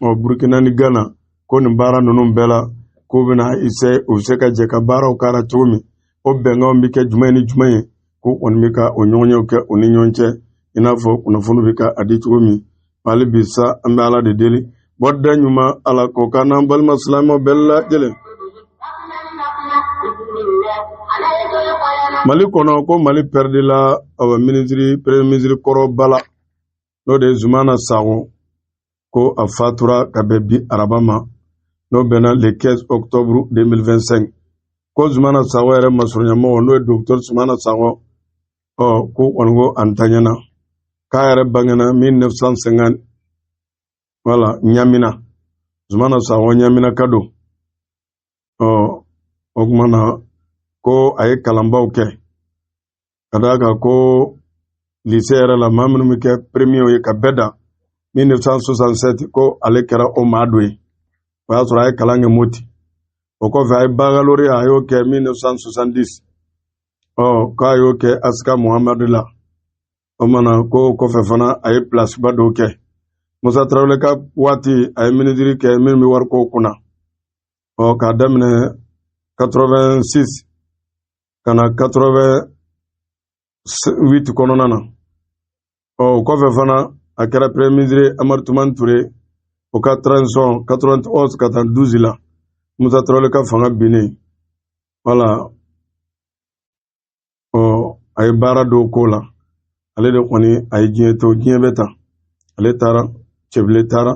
A: Ɔ, Burkina ni Gana ko nin baara ninnu bɛɛ la, k'u bɛna essayer u bɛ se ka jɛ ka baaraw k'a la cogo min, o bɛnkanw bɛ kɛ jumɛn ni jumɛn ye, ko kɔni bɛ ka o ɲɔgɔnyew kɛ u ni ɲɔgɔn cɛ, i n'a fɔ kunnafoni bɛ ka a di cogo min. Hali bi sa, an bɛ Ala de deli, bɔda ɲuman, Ala k'o k'an n'an balima silamɛw bɛɛ lajɛlen. Mali kɔnɔ, ko Mali pɛridila awa minisiri, premier ministre kɔrɔ bala, n'o de ye Zumana Sago, ko a fatura ka bɛn bi araba ma, n'o bɛnna le 15 octobre 2025. Ko Zumana Sago yɛrɛ masurunyamɔgɔ, n'o ye docteur Sumana Sago, ɔ, ko kɔni ko a ntanyana, k'a yɛrɛ bangena 1950, wala Ɲamina. Zumana Sago Ɲamina ka don. Ɔ, o tuma na ko a ye kalanbaw kɛ, ka d'a kan ko lycée yɛrɛ la, maa minnu bɛ kɛ premier ye ka bɛɛ dan 1967, ko ale kɛra o maa dɔ ye. O y'a sɔrɔ a ye kalan kɛ Moti. O kɔfɛ, a ye baccalauréat, a y'o kɛ 1970. Ɔ, k'a y'o kɛ Asika Muhamadu la. O mana ko kɔfɛ fana, a ye place ba dɔw kɛ. Musa Tarawele ka waati, a ye minisiri kɛ minnu bɛ wariko kunna. Ɔ, k'a daminɛ 86 ka na 88 kɔnɔna na. Ɔ, o kɔfɛ fana, a kɛra premier ministre Amadu Tumani Ture, o ka transition 91 ka taa 12 la, Musa Tarawele ka fanga binnen. Wala, ɔ, a ye baara dɔw k'o la. Ale de kɔni a ye diɲɛ to, diɲɛ bɛ tan. Ale taara, Cɛbilen taara.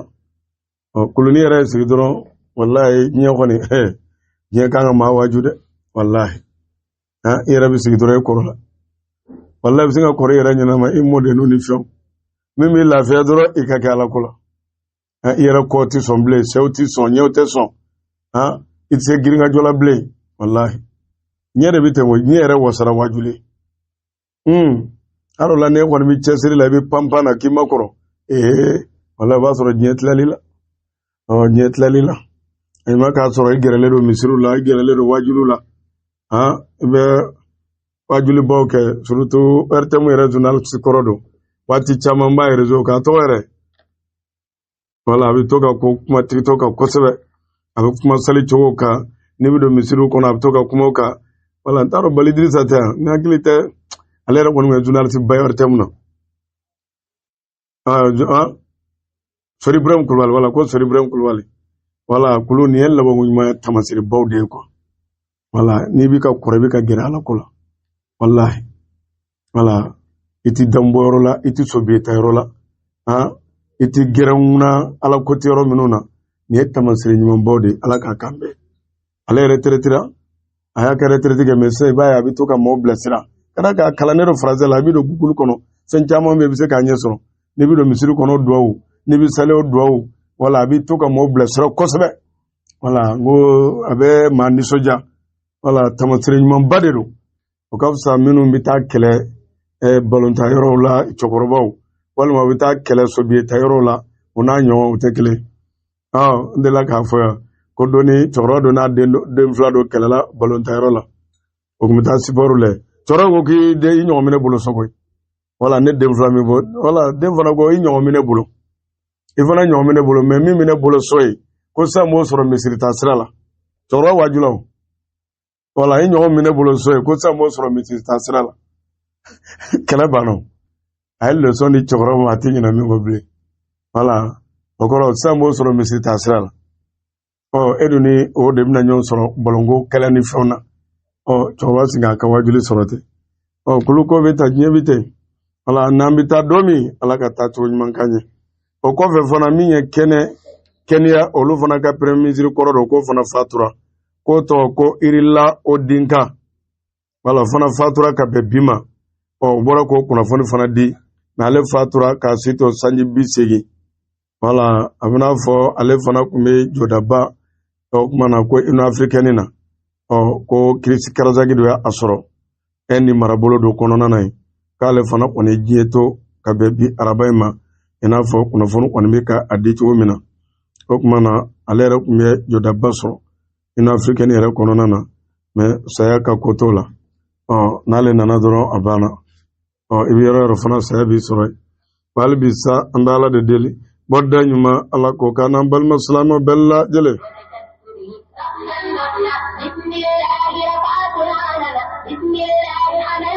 A: Ɔ, koloni yɛrɛ ye sigi dɔrɔn, walayi, diɲɛ kɔni. Diɲɛ kan ka maa waaju dɛ, walahi. Han, i yɛrɛ bɛ sigi dɔrɔn, i kɔrɔla, walahi, i bɛ se ka kɔrɔ i yɛrɛ ɲɛna ma, i mɔdenninw ni fɛnw. Min b'i lafiya dɔrɔn, i ka kɛ Ala ko la. I yɛrɛ kɔ tɛ sɔn bilen, sɛw tɛ sɔn, ɲɛw tɛ sɔn, i tɛ se girinkajɔ la bilen, walahi. Ɲɛ de bɛ ten koyi, ɲɛ yɛrɛ wasara waajuli. Hali o la, n'e kɔni bɛ cɛsiri la, i bɛ panpan na k'i ma kɔrɔ, ee, walahi, o b'a sɔrɔ diɲɛ tilali la. Ɔ, diɲɛ tilali la, i ma k'a sɔrɔ i gɛrɛlen don misiriw la, i gɛrɛlen don waajuliw la, i bɛ waajulibaw kɛ, surtout RTM yɛrɛ journaliste kɔrɔ don. Waati caman b'a réseau kan, a tɔgɔ yɛrɛ, wala, a bɛ to ka ko kuma TikTok kan kosɛbɛ, a bɛ kuma sali cogo kan, n'i bɛ don misiriw kɔnɔ, a bɛ to ka kuma o kan. Wala, n t'a dɔn, Bali Dirisa tɛ yan, ni hakili tɛ, ale yɛrɛ kɔni ye journaliste ba ye RTM na. Ah, Sori Ibrahim Kulubali, wala, ko Sori Ibrahim Kulubali, wala, kulu nin ye labanko ɲuman taamasere-baw de ye quoi. Wala, n'i bɛ ka kɔrɔ, i bɛ ka gɛrɛ Ala ko la, walahi. Wala, i ti danbɔ yɔrɔ la, i ti sobiye ta yɔrɔ la, han, i ti gɛrɛnw na, Ala ko tɛ yɔrɔ minnu na. Nin ye taamasere ɲumanbaw de ye, Ala k'a kan bɛn. Ale yɛrɛ teretira, a y'a kɛ retraite kɛ, mais sisan i b'a ye a bɛ to ka maaw bilasira ka d'a kan a kalannen don français la. A bɛ don Google kɔnɔ, fɛn caman bɛ yen, i bɛ se k'a ɲɛ sɔrɔ. N'i bɛ don misiri kɔnɔ, duwawu, n'i bɛ sali o duwawu, wala, a bɛ to ka maaw bilasira kosɛbɛ. Wala, n ko a bɛ maa nisɔndiya. Wala, taamasere ɲumanba de don. O ka fisa minnu bɛ taa kɛlɛ balontan yɔrɔw la, cɛkɔrɔbaw, walima u bɛ taa kɛlɛ sobiye ta yɔrɔw la, o n'a ɲɔgɔn, o tɛ kelen. N delila k'a fɔ yan ko don ni cɛkɔrɔba dɔ n'a den fila dɔ kɛlɛla balontan yɔrɔ la, o tun bɛ taa sipɔri la. Cɛkɔrɔba ko k'i den, i ɲɔgɔn bɛ ne bolo so koyi. Wala, ne den fila min bɔ, wala, den fana ko i ɲɔgɔn bɛ ne bolo, i fana ɲɔgɔn bɛ ne bolo, mais min bɛ ne bolo so ye, ko sisan b'o sɔrɔ misiri taa sira la. Cɛkɔrɔba wajula o. Wala, i ɲɔgɔn bɛ ne bolo so ye, ko sisan b'o sɔrɔ misiri taa sira la. Kɛlɛ banna. A ye leçon di cɛkɔrɔba ma, a tɛ ɲinɛ min kɔ bilen. Wala, o kɔrɔ sisan b'o sɔrɔ misiri taa sira la. Ɔ, e dun ni o de bɛna ɲɔgɔn sɔrɔ balonko kɛlɛ ni fɛnw na. Ɔ, cɛkɔrɔba sigi k'a ka wajuli sɔrɔ ten. Ɔ, kulu ko bɛ ta, diɲɛ bɛ ten. Wala, n'an bɛ taa don min, Ala ka taa cogo ɲuman k'an ye. O kɔfɛ fana, min ye kɛnɛ kɛnɛya, olu fana ka premier ministre kɔrɔ don, k'o fana fatura, k'o tɔgɔ ko Raila Odinga. Wala, fana fatura ka bɛn bi ma. Ɔ, u bɔra k'o kunnafoni fana di, mais ale fatura k'a si to sanji 80. Wala, a bɛna fɔ ale fana tun bɛ jɔdaba o kuma na ko Union africaine na. Ɔ, ko crise cardiaque dɔ y'a sɔrɔ Inde marabolo dɔ kɔnɔna na yen, k'ale fana kɔni ye diɲɛ to ka bɛn bi araba in ma, i n'a fɔ kunnafoni kɔni bɛ ka a di cogo min na. O tuma na, ale yɛrɛ tun bɛ jɔdaba sɔrɔ Union africaine yɛrɛ kɔnɔna na, mais saya ka ko t'o la. Ɔ, n'ale nana dɔrɔn, a banna. Ɔ, i bɛ yɔrɔ yɔrɔ fana, saya b'i sɔrɔ yen. Hali bi sa, an bɛ Ala de deli, bɔda ɲuman, Ala k'o k'an n'an balima silamɛw bɛɛ lajɛlen.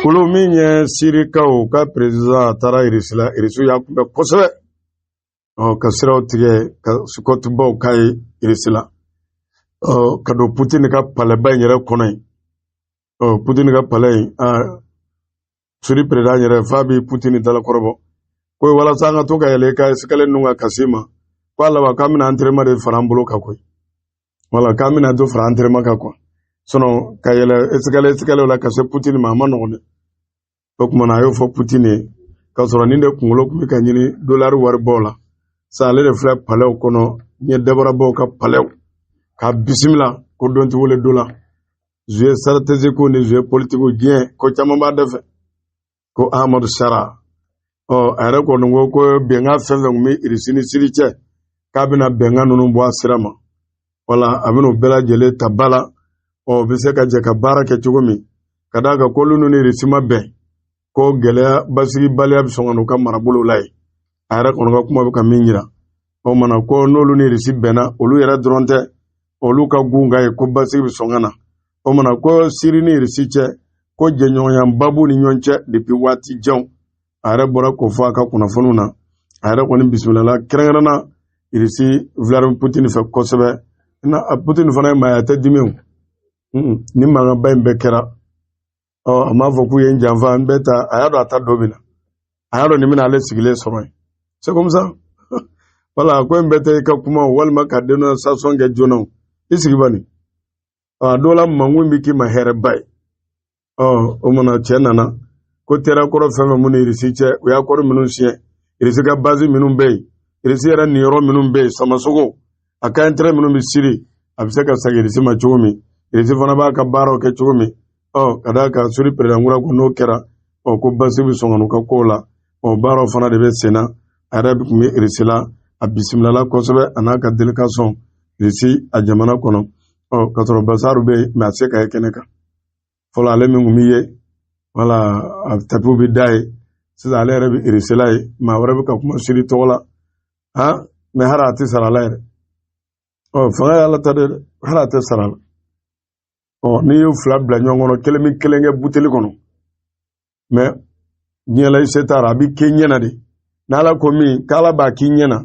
A: Kulu min ye Sirikaw ka président, a taara Irisi la, Irisiw y'a kunbɛn kosɛbɛ. Ɔ, ka siraw tigɛ, ka escorte-baw k'a ye Irisi la. Ɔ, ka don Putini ka palɛba in yɛrɛ kɔnɔ yen. Ɔ, Putini ka palais in, aa, Siri président yɛrɛ f'a bɛ Putini dalakɔrɔbɔ ko walasa an ka to ka yɛlɛ i ka escalier ninnu kan ka se ma, ko a laban k'an bɛna entraînement de fara an bolo kan koyi. Wala, k'an bɛna dɔ fara entraînement kan quoi, sinon ka yɛlɛ escalier la ka se Putini ma, a ma nɔgɔn dɛ. O tuma na, a y'o fɔ Putini ye k'a sɔrɔ nin de kunkolo tun bɛ ka ɲini dolari waribaw la sa. Ale de filɛ palɛw kɔnɔ, ɲɛ dabarabaw ka palɛw k'a bisimila ko don tɛ wele dɔ la. Jeu stratégique ni jeu politique, diɲɛ ko caman b'a dafɛ. Ko Ahmadu Sara, ɔ, a yɛrɛ kɔni ko ko bɛnkan fɛn fɛn tun bɛ Irisi ni Siri cɛ, k'a bɛna bɛnkan ninnu bɔ a sira ma. Wala, a bɛna o bɛɛ lajɛlen ta ba la. Ɔ, u bɛ se ka jɛ ka baara kɛ cogo min, ka d'a kan k'olu ni Irisi ma bɛn, ko gɛlɛya, basigibaliya bɛ sɔn ka n'u ka marabolo la yen. A yɛrɛ kɔni ka kuma bɛ ka min yira o mana, ko n'olu ni Irisi bɛnna, olu yɛrɛ dɔrɔn tɛ, olu ka gun ka ye ko basigi bɛ sɔn ka na. O mana ko Siri ni Irisi cɛ, ko jɛɲɔgɔnyaba b'u ni ɲɔgɔn cɛ depuis waati janw. A yɛrɛ bɔra k'o fɔ a ka kunnafoniw na. A yɛrɛ kɔni bisimilala kɛrɛnkɛrɛnna Irisi Vladimir Putin fɛ kosɛbɛ. Na Putin fana ye maa ye, a tɛ dimi o. Ni mankanba in bɛɛ kɛra, ɔ, a m'a fɔ k'u ye n janfa, n bɛ ta. A y'a dɔn a ta don min na, a y'a dɔn nin bɛna ale sigilen sɔrɔ yen. C'est comme ça. Wala, ko in bɛɛ tɛ i ka kuma walima ka dénonciation kɛ joona o. I sigi bani. A dɔw la mangun bɛ k'i ma hɛrɛba ye. Ɔ o mana cɛ nana ko terakɔrɔ fɛn fɛn minnu Irisi cɛ, u y'a kɔrɔ minnu siɲɛ, Irisi ka base minnu bɛ yen, Irisi yɛrɛ niyɔrɔ minnu bɛ yen, samasogo a ka intérêt minnu bɛ Siri, a bɛ se ka segin Irisi ma cogo min, Irisi fana b'a ka baaraw kɛ cogo min. Ɔ ka d'a kan Siri président kura ko n'o kɛra, ɔ ko basi bɛ sɔn ka n'u ka kow la. Ɔ baaraw fana de bɛ sen na. A yɛrɛ tun bɛ Irisi la, a bisimilala kosɛbɛ, a n'a ka délégation Irisi a jamana kɔnɔ. Ɔ ka sɔrɔ Basaru bɛ yen, mais a tɛ se ka ye kɛnɛ kan. Fɔlɔ ale min tun bɛ ye, wala a tapiw bɛ da ye, sisan ale yɛrɛ bɛ Irisi la ye, maa wɛrɛ bɛ ka kuma Siri tɔgɔ la. Han, mais hali a tɛ sara la yɛrɛ. Ɔ fanga y'Ala ta dɛ, hali a tɛ sara la. Ɔ n'i y'o fila bila ɲɔgɔn kɔnɔ, kelen bɛ kelen kɛ buteli kɔnɔ, mais diɲɛ la i se t'a la, a bɛ k'i ɲɛna de. N'Ala ko min k'Ala b'a k'i ɲɛna,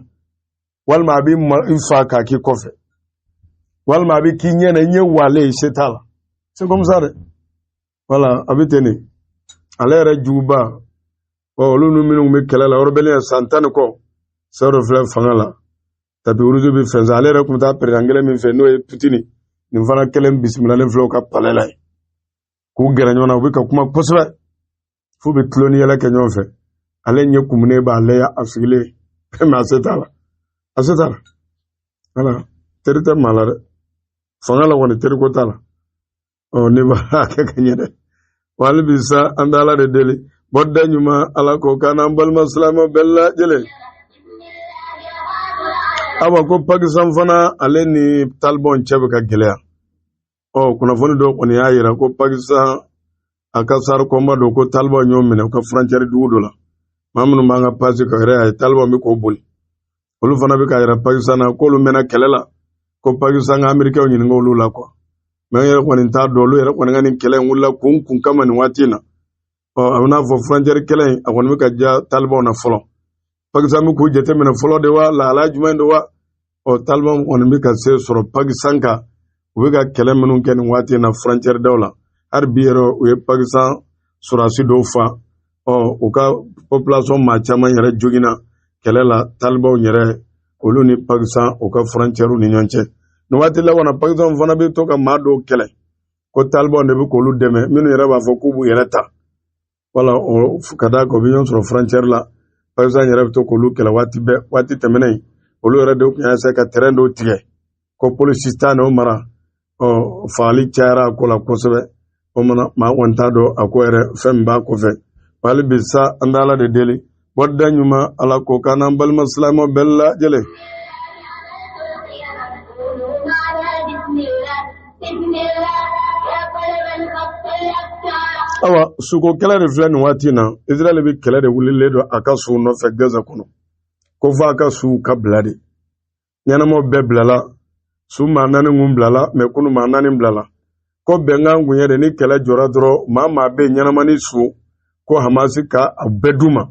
A: walima a bɛ i fa k'a k'i kɔfɛ, walima a bɛ k'i ɲɛna i ɲɛ walen, i se t'a la. C'est comme ça dɛ. Wala a bɛ ten de. Ale yɛrɛ juguba, ɔ olu ni minnu bɛ kɛlɛ la yɔrɔ san 10 ni kɔ, sɛ dɔ filɛ fanga la, tapis rouge bɛ fɛn. Ale yɛrɛ tun bɛ taa président kelen min fɛ, n'o ye Putini, nin fana kelen bisimilalen filɛ u ka palais la yen, k'u gɛrɛ ɲɔgɔn na, u bɛ ka kuma kosɛbɛ f'u bɛ tulon ni yɛlɛ kɛ ɲɔgɔn fɛ. Ale ɲɛ kumunen b'ale a sigilen, mais a se t'a la, a se t'a la. Wala teri tɛ maa la dɛ, fanga la kɔni teriko t'a la. Ɔ ne b'a kɛ ka ɲɛ dɛ. Wa hali bi sa, an bɛ Ala de deli, bɔda ɲuman Ala k'o k'an n'an balima silamɛ bɛɛ lajɛlen. Awa ko Pakistan fana, ale ni Taliban cɛ bɛ ka gɛlɛya. Ɔ kunnafoni dɔ kɔni y'a yira ko Pakistan a ka char combat dɔ, ko Taliban y'o minɛ u ka frontière dugu dɔ la. Maa minnu b'an ka page kan yɛrɛ y'a ye Taliban bɛ k'o boli. Olu fana bɛ k'a yira Pakistan na k'olu mɛnna kɛlɛ la, ko Pakistan ka Américains ɲininka olu la quoi. Mais n yɛrɛ kɔni t'a dɔn olu yɛrɛ kɔni ka nin kɛlɛ in wulila kun kun kama nin waati in na. Ɔ a bɛ n'a fɔ frontière kɛlɛ in, a kɔni bɛ ka diya Talibanw na fɔlɔ. Pakistan bɛ k'u jateminɛ fɔlɔ de wa, lahalaya jumɛn de wa? Ɔ Taliban kɔni bɛ ka se sɔrɔ Pakistan kan, u bɛ ka kɛlɛ minnu kɛ nin waati in na frontière daw la. Hali bi yɛrɛ, u ye Pakistan sɔrɔdasi dɔw fa. Ɔ u ka population maa caman yɛrɛ joginna kɛlɛ la, Talibanw yɛrɛ, olu ni Pakistan u ka frontière ni ɲɔgɔn cɛ. Nin waati laban na, Pakistan fana bɛ to ka maa dɔw kɛlɛ ko Talibanw de bɛ k'olu dɛmɛ, minnu yɛrɛ b'a fɔ k'u b'u yɛrɛ ta. Wala o ka d'a kan u bɛ ɲɔgɔn sɔrɔ frontière la, Pakistan yɛrɛ bɛ to k'olu kɛlɛ waati bɛɛ. Waati tɛmɛnen, olu yɛrɛ de tun y'a ka terrain dɔw tigɛ ko Balochistan o mara. Ɔ fagali cayara a ko la kosɛbɛ. O mana maa kɔni t'a dɔn a ko yɛrɛ fɛn min b'a kɔfɛ. Hali bi sa, an bɛ Ala de deli, bɔda ɲuman Ala k'o k'an n'an balima silamɛw bɛɛ lajɛlen. Awa suko kɛlɛ de filɛ nin waati in na. Israɛl bɛ kɛlɛ de wulilen don a ka suw nɔfɛ Gaza kɔnɔ, ko f'a ka suw ka bila de. Ɲɛnamaw bɛɛ bilala, su maa 4 kun bilala, mais kunu maa 4 bilala. Ko bɛnkan kun ye de, ni kɛlɛ jɔra dɔrɔn, maa maa bɛ yen ɲɛnama ni su, ko Hamasi ka a bɛɛ d'u ma.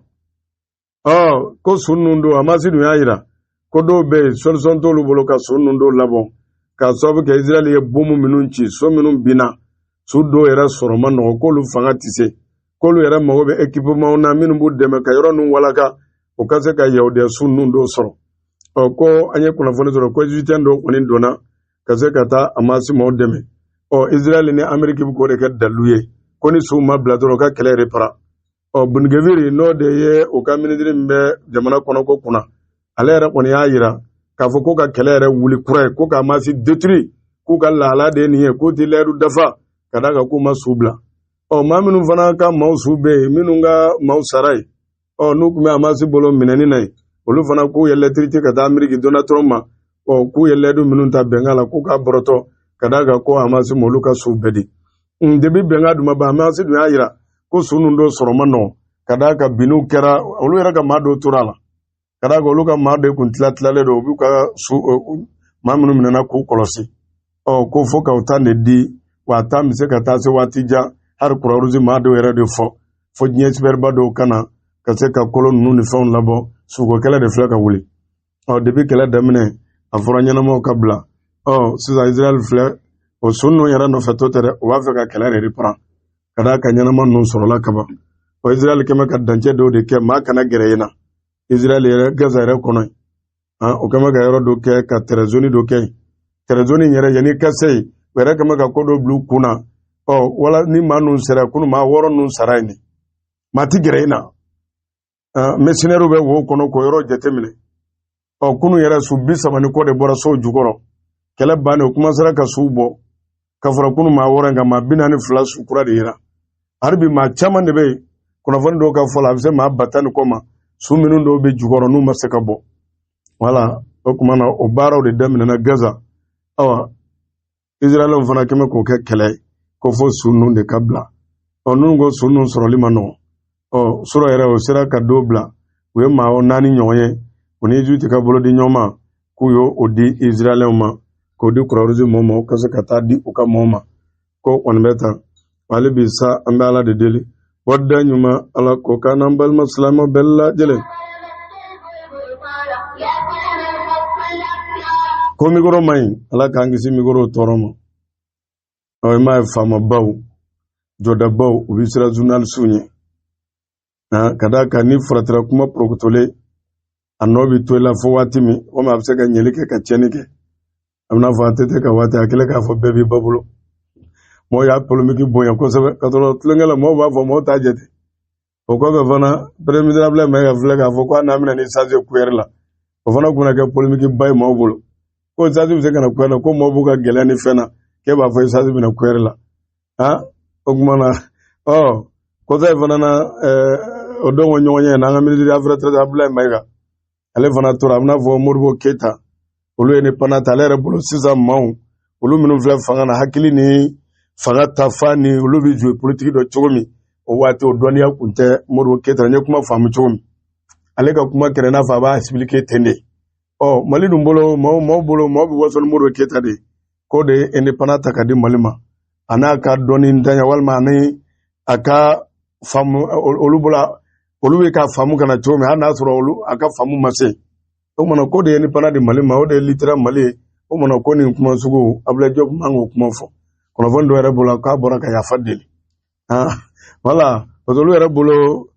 A: Ɔ ko su ninnu don, Hamasi dun y'a yira ko dɔw bɛ yen, solution t'olu bolo ka su ninnu dɔw labɔ, k'a sababu kɛ Israɛl ye bomu minnu ci, so minnu binna, su dɔw yɛrɛ sɔrɔ man nɔgɔ, k'olu fanga tɛ se, k'olu yɛrɛ mago bɛ équipement na minnu b'u dɛmɛ ka yɔrɔ ninnu walaka, u ka se ka yahudiya su ninnu dɔw sɔrɔ. Ɔ ko an ye kunnafoni sɔrɔ ko égyptien dɔw kɔni donna ka se ka taa Hamasi maaw dɛmɛ. Ɔ Israɛl ni Ameriki bɛ k'o de kɛ dalilu ye ko ni suw ma bila dɔrɔn, u ka kɛlɛ reprend. Ɔ Ben Gvir, n'o de ye u ka minisiri min bɛ jamana kɔnɔko kunna, ale yɛrɛ kɔni y'a yira k'a fɔ ko ka kɛlɛ yɛrɛ wuli kura ye, ko ka Hamasi détruire, k'u ka lahala de ye nin ye, k'u tɛ layidu dafa, ka d'a kan k'u ma su bila. Ɔ maa minnu fana ka maaw su bɛ yen, minnu ka maaw sara yen, ɔ n'u tun bɛ Hamasi bolo minɛni na yen, olu fana k'u ye lɛtiri ci ka taa Ameriki Donald Trump ma. Ɔ k'u ye layidu minnu ta bɛnkan la, k'u k'a bɔrɔtɔ, ka d'a kan ko Hamasi m'olu ka suw bɛɛ di. Depuis bɛnkan dun ma ban, Hamasi dun y'a yira ko su ninnu dɔw sɔrɔ man nɔgɔn, ka d'a kan binniw kɛra, olu yɛrɛ ka maa dɔw tora a la, ka d'a kan olu ka maa de kun tila tilalen don, u b'u ka su maa minnu minɛna k'u kɔlɔsi. Ɔ ko fo ka o temps de di, wa a temps bɛ se ka taa se waati jan. Hali Croix-Rouge maa dɔw yɛrɛ de fɔ fo diɲɛ expert ba dɔw ka na ka se ka kolo ninnu ni fɛnw labɔ. Suko kɛlɛ de filɛ ka wuli. Ɔ depuis kɛlɛ daminɛ, a fɔra ɲɛnamaw ka bila. Ɔ sisan Israël filɛ o su ninnu yɛrɛ nɔfɛ to tɛ dɛ, u b'a fɛ ka kɛlɛ de reprend, ka d'a kan ɲɛnama ninnu sɔrɔla kaban. Ɔ Israël kɛmɛ ka dancɛ dɔw de kɛ, maa kana gɛrɛ yen na. Israël yɛrɛ, Gaza yɛrɛ kɔnɔ yen, o kɛmɛ ka yɔrɔ dɔ kɛ ka terrain zone dɔ kɛ yen. Terrain zone yɛrɛ, yanni ka se yen, U yɛrɛ kɛmɛ ka ko dɔ bila u kun na. Ɔ, wala ni maa ninnu sera kunun, maa 6 ninnu sara yen de, maa ti gɛrɛ i na. Mercenaires bɛ wo kɔnɔ k'o yɔrɔ jateminɛ. Ɔ, kunun yɛrɛ su 30 ni kɔ de bɔra sow jukɔrɔ. Kɛlɛ bannen, u kumasera ka suw bɔ ka fara kunun maa 6 in kan. Maa 42 su kura de yera. Hali bi maa caman de bɛ yen. Kunnafoni dɔw ka fɔ la, a bɛ se maa 10,000 ni kɔ ma, su minnu dɔw bɛ jukɔrɔ n'u ma se ka bɔ. Wala o tuma na, o baaraw de daminɛna Gaza. Awa, Israɛlɛnw fana kɛmɛ k'o kɛ kɛlɛ ye ko fo su ninnu de ka bila. Ɔ, ninnu ko su ninnu sɔrɔli ma nɔgɔn. Ɔ, surɔ yɛrɛ, o sera ka dɔw bila. U ye maa 4 ɲɔgɔn ye, u ni Egypte ka bolo di ɲɔgɔn ma, k'u y'o o di Israɛlɛnw ma, k'o di Croix-Rouge mɔgɔw ma, u ka se ka taa di u ka mɔgɔw ma. Ko kɔni bɛ tan hali bi sa. An bɛ Ala de deli, bɔda ɲuman, Ala k'o k'an n'an balima silamɛ bɛɛ lajɛlen. Ko mikoro man ɲi, Ala k'an kisi mikoro tɔɔrɔ ma. Ɔ, i m'a ye, faamabaw, jɔdabaw, u bɛ siran journalisiw ɲɛ, ka d'a kan ni faratira kuma porokotolen, a nɔ bɛ to i la fo waati min, komi a bɛ se ka ɲɛli kɛ ka tiɲɛni kɛ. A bɛna fɔ ATT ka waati, a kɛlen k'a fɔ bɛɛ b'i ba bolo, mɔgɔw y'a polémique bonya kosɛbɛ, ka sɔrɔ tulonkɛ la, mɔgɔw b'a fɔ, mɔgɔw t'a jate. O kɔfɛ fana, premier ministre Abdoulaye Maïga filɛ k'a fɔ ko hali n'an bɛna ni essence ye kuyɛri la, o fana kun bɛna kɛ polémique ba ye mɔgɔw bolo, ko essence bɛ se ka na kuyɛri la, ko mɔgɔw b'u ka gɛlɛya ni fɛn na, k'e b'a fɔ essence bɛna kuyɛri la. O tuma na, ɔ, kɔsa in fana na, o don ko ɲɔgɔn ye n'an ka ministre des affaires étrangères Abdoulaye Maïga, ale fana tora, a bɛna fɔ Modibo Keyita, olu ye indépendance ta. Ale yɛrɛ bolo, sisan maaw, olu minnu filɛ fanga na, hakili ni fanga ta fan ni olu bɛ jouer politique dɔ cogo min, o waati o dɔnniya kun tɛ Modibo Keyita. N ye kuma faamu cogo min, ale ka kuma kɛra i n'a fɔ a b'a expliquer ten de. Ɔ, Mali dun bolo, maaw bolo, maaw bɛ waso ni Modibo Keyita de ye, k'o de ye indépendance ta ka di Mali ma, a n'a ka dɔnni ntanya walima ani a ka faamu. Olu bolo, olu bɛ ka faamu ka na cogo min, hali n'a sɔrɔ olu a ka faamu ma se o mana, ko de ye indépendance di Mali ma, o de ye litira Mali ye. O mana ko nin kuma sugu, Abdoulaye Diop man k'o kuma fɔ. Kunnafoni dɔw yɛrɛ bolo, k'a bɔra ka yafa deli. Wala, parce que olu yɛrɛ bolo,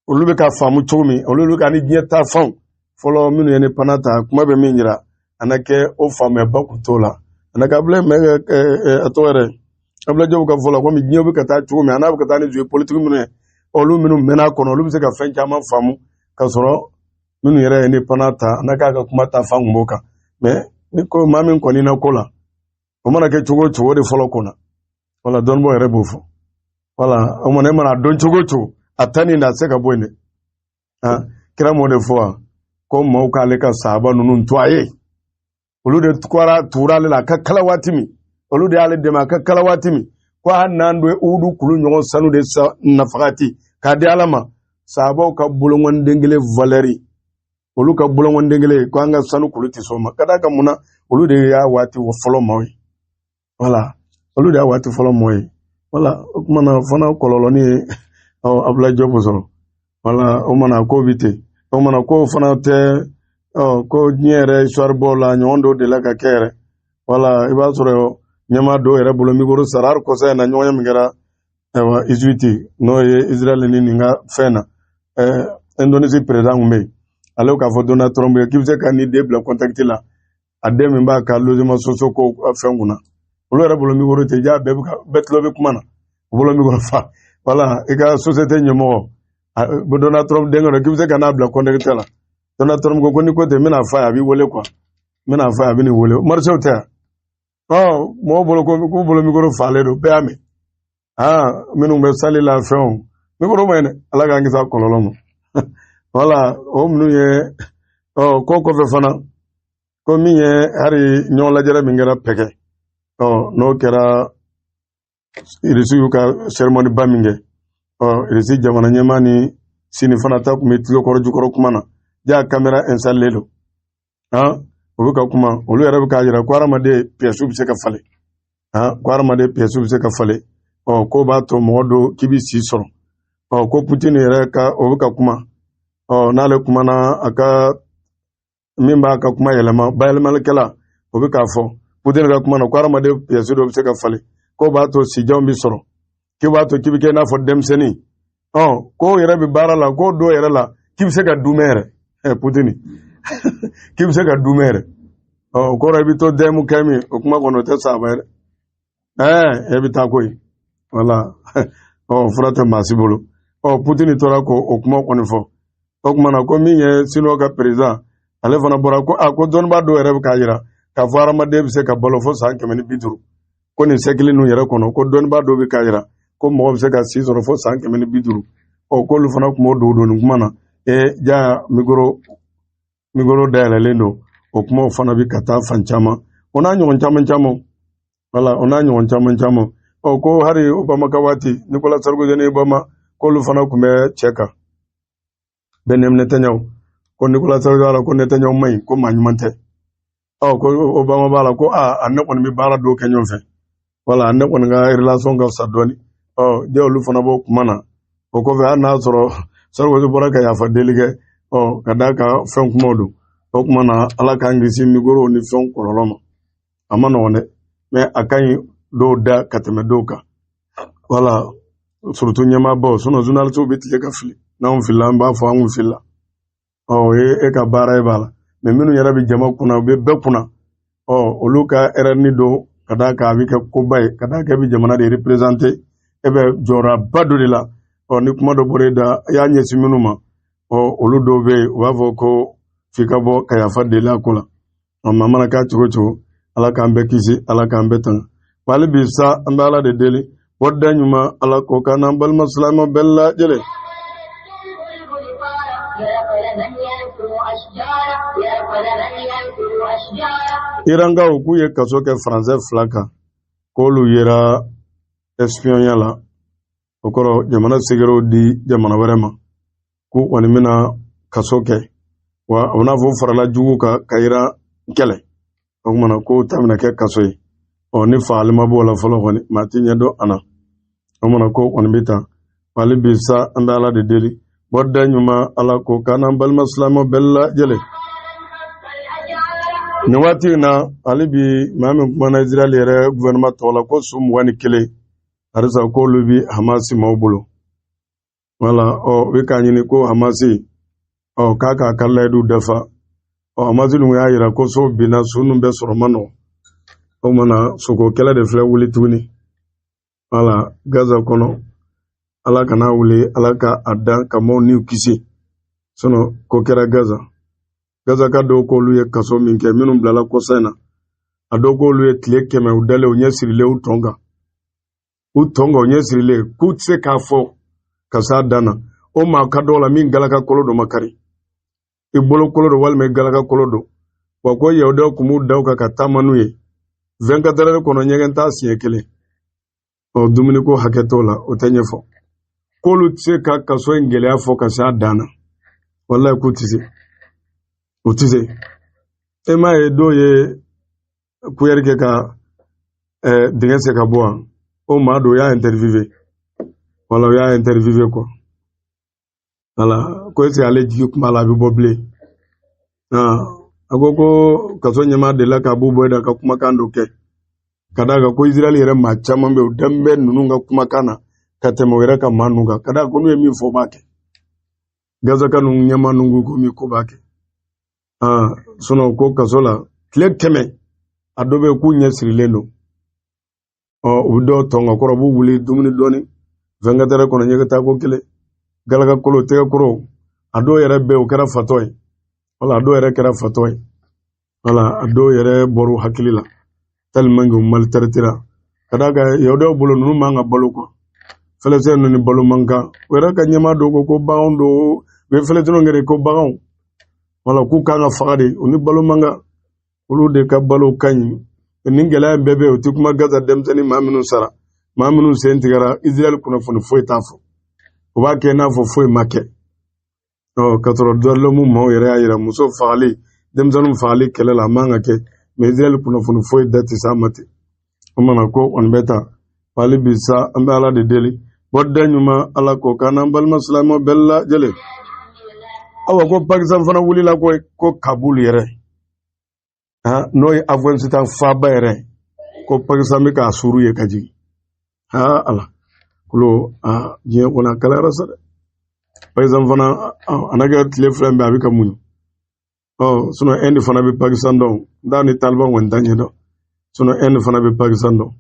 A: olu bɛ ka faamu cogo min, olu bɛ ka ni diɲɛ ta fanw fɔlɔ minnu ye indépendance ta, kuma bɛ min yira, a na kɛ o faamuyaba kun t'o la. A na kɛ Abdoulaye Maïga, a tɔgɔ yɛrɛ, Abdoulaye Diop ka fɔ la, komi diɲɛ bɛ ka taa cogo min, a n'a bɛ ka taa ni jouer politique minnu ye, olu minnu mɛnna a kɔnɔ, olu bɛ se ka fɛn caman faamu ka sɔrɔ minnu yɛrɛ ye indépendance ta. A n'a k'a ka kuma ta fan kun b'o kan. Mais ni ko maa min kɔni na ko la, o mana kɛ cogo o cogo, o de fɔlɔ ko na. Wala, dɔnnibaaw yɛrɛ b'o fɔ. Wala, o mana, e mana dɔn cogo o cogo, a ta nin na, a tɛ se ka bɔ yen dɛ. Kira m'o de fɔ wa, ko maaw k'ale ka sahaba ninnu to a ye, olu de kɔra tugura ale la a ka kala waati min, olu de y'ale dɛmɛ a ka kala waati min, ko hali n'an don Uhudu kulu ɲɔgɔn sanu de nafagati k'a di Ala ma, sahabaw ka bolonkɔni kelen valeur, olu ka bolonkɔni kelen, ko an ka sanu kulu tɛ s'o ma. Ka d'a kan mun na? Olu de y'a waati fɔlɔ maaw ye. Wala, olu de y'a waati fɔlɔ maaw ye. Wala, o tuma na fana, kɔlɔlɔ ni ye ɔ Abdoulaye Diop sɔrɔ. Wala, o mana ko bi ten, o mana ko fana tɛ. Ɔ, ko diɲɛ yɛrɛ histoire bɔw la, ɲɔgɔn dɔw delila ka kɛ yɛrɛ. Wala, i b'a sɔrɔ ɲɛmaa dɔw yɛrɛ bolo mikoro sara. Hali kɔsa in na, ɲɔgɔn ye min kɛra, ayiwa, Egypte, n'o ye Israël ni nin ka fɛn na, Indonésie président kun bɛ yen, ale k'a fɔ Donald Trump ye k'i bɛ se ka n'i den bila contact la, a den min b'a ka logement sociaux ko fɛn kunna. Olu yɛrɛ bolo mikoro tɛ ja, bɛɛ bɛɛ tulo bɛ kuma na, u bolo mikoro fa. Wala, i ka société ɲɛmɔgɔ Donald Trump denkɛ dɔ, k'i bɛ se ka n'a bila contact la. Donald Trump ko ni ko tɛ, n bɛna f'a ye, a b'i wele quoi, n bɛna f'a ye, a bɛ n'i wele. Marché tɛ yan. Ɔ, mɔgɔw bolo ko k'u bolo mikoro falen don, bɛɛ y'a mɛn. Aa, minnu bɛ sali la, fɛnw mikoro ma ɲi dɛ, Ala k'an kisi a kɔlɔlɔ ma. Wala, o minnu ye ɔ ko kɔfɛ fana, ko min ye hali ɲɔgɔn lajɛrɛ min kɛra Pɛkɛ, ɔ, n'o kɛra Irisi y'u ka cérémonie ba min kɛ, ɔ, Irisi jamana ɲɛmaa ni Sini fana ta kun bɛ tulokɔrɔ jukɔrɔ kuma na, ja caméra installé don. Han, u bɛ ka kuma, olu yɛrɛ bɛ k'a jira ko hadamaden pièces bɛ se ka falen. Han, ko hadamaden pièces bɛ se ka falen. Ɔ, k'o b'a to mɔgɔ dɔ k'i bɛ si sɔrɔ. Ɔ, ko Putin yɛrɛ ka o bɛ ka kuma. Ɔ, n'ale kumana, a ka min b'a ka kuma yɛlɛma, bayɛlɛmalikɛla, o bɛ k'a fɔ Putin ka kuma na ko hadamaden pièces dɔ bɛ se ka falen, k'o b'a to sijanw bɛ sɔrɔ, k'i b'a to k'i bɛ kɛ i n'a fɔ denmisɛnnin. Ɔ, k'o yɛrɛ bɛ baara la, k'o dɔw yɛrɛ la, k'i bɛ se ka dumɛ yɛrɛ. Ɛ, Putin k'i bɛ se ka dumɛ yɛrɛ. Ɔ, o kɔrɔ i bɛ to dɛmu kɛ min, o kuma kɔni, o tɛ saba yɛrɛ. Ɛɛ, e bɛ taa koyi. Wala, ɔ, fura tɛ maa si bolo. Ɔ, Putini tora ko o kuma kɔni fɔ. O tuma na ko min ye Siniwa ka président, ale fana bɔra ko a ko dɔnnibaa dɔw yɛrɛ bɛ k'a jira k'a fɔ hadamaden bɛ se ka balo fo san 150, ko nin siècle ninnu yɛrɛ kɔnɔ, ko dɔnnibaa dɔw bɛ k'a jira ko mɔgɔ bɛ se ka si sɔrɔ fo san 150. Ɔ, k'olu fana tun b'o dogo don nin kuma na. E ja, micro dayɛlɛlen don, o kumaw fana bɛ ka taa fan caman, o n'a ɲɔgɔn caman caman. Wala, o n'a ɲɔgɔn caman caman. Ɔ, ko hali Obama ka waati, Nicolas Sarkozy ni Obama, k'olu fana tun bɛ cɛ kan Benjamin Netanyahu, ko Nicolas Sarkozy b'a la ko Netanyahu man ɲi, ko maa ɲuman tɛ. Ɔ, ko Obama b'a la ko a ne kɔni bɛ baara dɔw kɛ ɲɔgɔn fɛ, wala ne kɔni ka relation ka fisa dɔɔni. Ɔ, jɛ, olu fana b'o kuma na. O kɔfɛ, hali n'a sɔrɔ Sarkozy bɔra ka yafa deli kɛ, ɔ, ka d'a kan fɛn kumaw don. O tuma na, Ala k'an kisi micro ni fɛnw kɔlɔlɔ ma. A ma nɔgɔn dɛ, mais a ka ɲi dɔw da ka tɛmɛ dɔw kan, wala surtout ɲɛmaabaw. Sinon journaliste bɛ tile ka fili, n'anw filila, an b'a fɔ an kun filila. Ɔ, o ye e ka baara ye b'a la, mais minnu yɛrɛ bɛ jama kunna, u bɛ bɛɛ kunna, ɔ, olu ka erreur ni don, ka d'a kan a bɛ kɛ koba ye, ka d'a kan e bɛ jamana de représenter, e bɛ jɔyɔrɔba dɔ de la. Ɔ, ni kuma dɔ bɔra e da, i y'a ɲɛsin minnu ma, ɔ, olu dɔw bɛ yen, u b'a fɔ ko f'i ka bɔ ka yafa deli a ko la. Ɔ, maa mana k'a cogo cogo, Ala k'an bɛɛ kisi, Ala k'an bɛɛ tanga. Wa hali bi sa, an bɛ Ala de deli, bɔda ɲuman, Ala k'o k'an n'an balima silamɛ bɛɛ lajɛlen. Irankaw k'u ye kaso kɛ Faransɛ fila kan, k'olu yera espionnya la, o kɔrɔ jamana secretw di jamana wɛrɛ ma, k'u kɔni bɛna kaso kɛ, wa a bɛna fɔ farala jugu kan ka Iran kɛlɛ. O tuma na k'o ta bɛna kɛ kaso ye. Ɔ, ni fagali ma b'o la fɔlɔ kɔni, maa ti ɲɛ dɔn a na. O tuma na ko kɔni bɛ tan. Hali bi sa, an bɛ Ala de deli, bɔda ɲuman, Ala k'o k'an n'an balima silamɛ bɛɛ lajɛlen. Nin waati in na, hali bi, maa min kumana Israël yɛrɛ gouvernement tɔgɔ la, ko su 21 halisa k'olu bi Hamasi maaw bolo. Wala, ɔ, u bɛ k'a ɲini ko Hamasi, ɔ, k'a k'a ka layidu dafa. Ɔ, Hamasi dun y'a yira ko so binna, su ninnu bɛɛ sɔrɔ man nɔgɔn. O tuma na, soko kɛlɛ de filɛ wuli tuguni, wala, Gaza kɔnɔ. Ala kana wuli, Ala ka a dan ka maaw niw kisi. Sinon ko kɛra Gaza. Gaza ka dɔw k'olu ye kaso min kɛ, minnu bilala kɔsa in na, a dɔw k'olu ye tile 100 u dalen, u ɲɛ sirilen u tɔn kan, u tɔn kan, u ɲɛ sirilen, k'u tɛ se k'a fɔ ka s'a dan na. O maa ka dɔw la min galaka kolo dɔ ma kari, i bolo kolo don walima i galaka kolo don. Wa ko yahudiyaw tun b'u da u kan ka taama n'u ye 24 heures kɔnɔ, ɲɛgɛn t'a siɲɛ kelen. Ɔ, dumuniko hakɛ t'o la, o tɛ ɲɛfɔ. K'olu tɛ se ka kaso in gɛlɛya fɔ ka s'a dan na, walayi, k'u tɛ se, u tɛ se. E m'a ye, dɔw ye kuyɛri kɛ ka dingɛ sen ka bɔ yan, o maa dɔw y'a interviewé, wala o y'a interviewé quoi. Wala, ko est-ce que ale jigi kun b'a la a bɛ bɔ bilen? A ko ko kaso ɲɛmaa delila ka b'u bɔ da ka kumakan dɔ kɛ, ka d'a kan ko Israël yɛrɛ maa caman bɛ yen, u dalen bɛ ninnu ka kumakan na ka tɛmɛ u yɛrɛ ka maa ninnu kan, ka d'a kan ko n'u ye min fɔ, u b'a kɛ. Gazaka ninnu ɲɛmaa ninnu ko min ko b'a kɛ. Sinon ko kaso la tile 100, a dɔ bɛ yen k'u ɲɛ sirilen don. Ɔ, u bɛ dɔw tɔn ka kɔrɔ, u b'u wuli dumuni dɔɔni 24 heures kɔnɔ, ɲɛgɛn taa ko kelen, galaka kolo, tɛgɛ koro. A dɔw yɛrɛ bɛ yen, o kɛra fatɔ ye. Wala, a dɔw yɛrɛ kɛra fatɔ ye. Wala, a dɔw yɛrɛ bɔr'u hakili la tellement que u maltraitera, ka d'a kan yahudiyaw bolo, ninnu man ka balo quoi. Fɛlɛsɛn ninnu ni balo man kan. O yɛrɛ ka ɲɛmaa dɔw ko ko baganw don, u ye fɛlɛsɛnw kɛ de ko baganw. Wala, k'u kan ka faga de, u ni balo man kan, olu de ka balo ka ɲi. Nin gɛlɛya in bɛɛ bɛ yen, o tɛ kuma. Gaza denmisɛnnin maa minnu sara, maa minnu sen tigɛra, Israël kunnafoni foyi t'a fɔ, u b'a kɛ i n'a fɔ foyi ma kɛ. Ɔ, k'a sɔrɔ droit de l'homme maaw yɛrɛ y'a yira, muso fagali, denmisɛnninw fagali kɛlɛ la, a man ka kɛ, mais Israël kunnafoni foyi da tɛ s'a ma ten. O mana ko kɔni bɛ tan. Hali bi sa, an bɛ Ala de deli, bɔda ɲuman, Ala k'o k'an n'an balima silamɛw bɛɛ lajɛlen. Awa, ko Pakistan fana wulila ko ko Kabul yɛrɛ, n'o ye Afghanistan faaba yɛrɛ, ko Pakistan bɛ k'a suru ye ka jigin. Ha, Ala kulo, a diɲɛ kɔnɔ a kalayara sa dɛ. Pakistan fana, a n'a kɛ tile 2 in bɛɛ a bɛ ka muɲu. Ɔ, sinon Inde fana bɛ Pakistan dɔn, n t'a ni Taliban kɔni t'a ɲɛdɔn, sinon Inde fana bɛ Pakistan dɔn.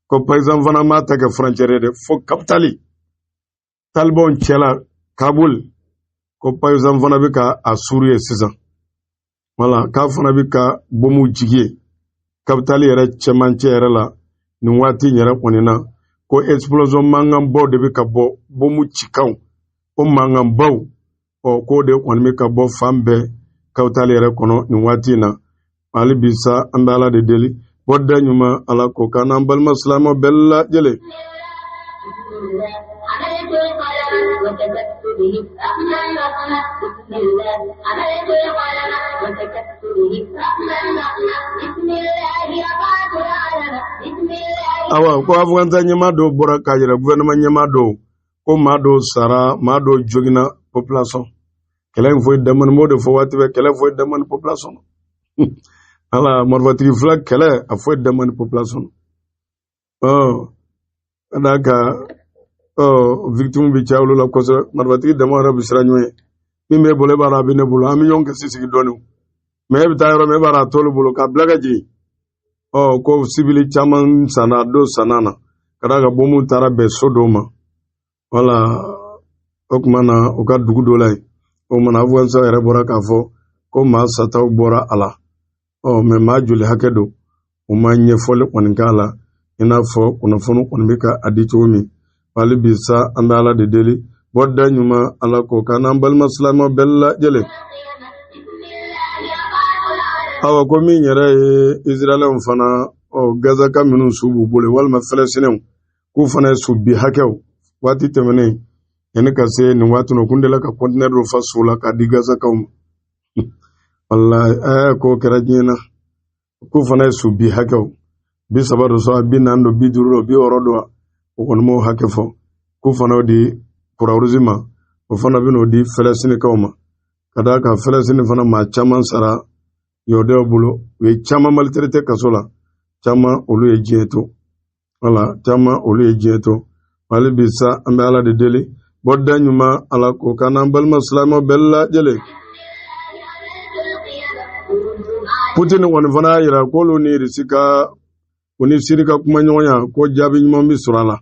A: Ko Pakistan fana m'a ta kɛ frontière ye dɛ, fo capitale talibanw cɛla Kabul, ko Pakistan fana bɛ ka a suru ye sisan. Wala k'a fana bɛ ka bomuw jigi ye capitale yɛrɛ cɛmancɛ yɛrɛ la nin waati in yɛrɛ kɔni na, ko explosion mankanbaw de bɛ ka bɔ, bomu cikanw, o mankanbaw, ɔ k'o de kɔni bɛ ka bɔ fan bɛɛ capitale yɛrɛ kɔnɔ nin waati in na. Hali bi sa, an bɛ Ala de deli, bɔda ɲuman, Ala k'o k'an n'an balima silamɛw bɛɛ lajɛlen. Awa, ko Afghanistan ɲɛmaa dɔw bɔra k'a yira, gouvernement ɲɛmaa dɔw, ko maa dɔw sara, maa dɔw joginna population. Kɛlɛ in foyi damani, b'o de fɔ waati bɛɛ, kɛlɛ foyi damani population. Ala marifatigi fila kɛlɛ, a foyi damani population. Ɔ ka d'a kan, ɔ victime bɛ caya olu la kosɛbɛ. Marifatigi dama yɛrɛ bɛ siran ɲɔgɔn ye. Min b'e bolo, e b'a dɔn a bɛ ne bolo, an bɛ ɲɔgɔn gasi sigi dɔɔni. Mɛ e bɛ taa yɔrɔ min, e b'a dɔn a t'olu bolo, k'a bila ka jigin. Ɔ ko sibili caman sanna, dɔw sanna na ka d'a kan bomu taara bɛn so dɔw ma. Wala o tuma na u ka dugu dɔ la yen, o tuma na Afghanistan yɛrɛ bɔra k'a fɔ ko maa sataw bɔra a la. Ɔ mɛ maa joli hakɛ don, u ma ɲɛfɔli kɔni k'a la, i n'a fɔ kunnafoni kɔni bɛ ka a di cogo min. Hali bi sa, an bɛ Ala de deli, bɔda ɲuman, Ala k'o k'an n'an balima silamɛw bɛɛ lajɛlen. Awa, ko min yɛrɛ ye Israɛlɛnw fana, ɔ Gazaka minnu su b'u bolo, walima Fɛlɛsinɛnw, k'u fana ye su bi hakɛw waati tɛmɛnen yanni ka se nin waati ninnu, kun delila ka kɔntinɛri dɔ fa su la k'a di Gazakaw ma. Walayi, ɛɛ k'o kɛra diɲɛ na. K'u fana ye su bi hakɛw, 30 don sa, 40 don, 50 don, 60 don, o kɔni m'o hakɛ fɔ, k'u fana y'o di Croix-Rouge ma, o fana bɛn'o di Fɛlɛsinikaw ma. Ka d'a kan Fɛlɛsini fana maa caman sara yahudiyaw bolo, u ye caman maltraité kaso la, caman olu ye diɲɛ to. Wala caman olu ye diɲɛ to. Hali bi sa, an bɛ Ala de deli, bɔda ɲuman, Ala k'o k'an n'an balima silamɛw bɛɛ lajɛlen. Putin kɔni fana y'a yira k'olu ni Irisi ka, u ni Siri ka kumaɲɔgɔnya, ko jaabi ɲuman bɛ sɔrɔ a la,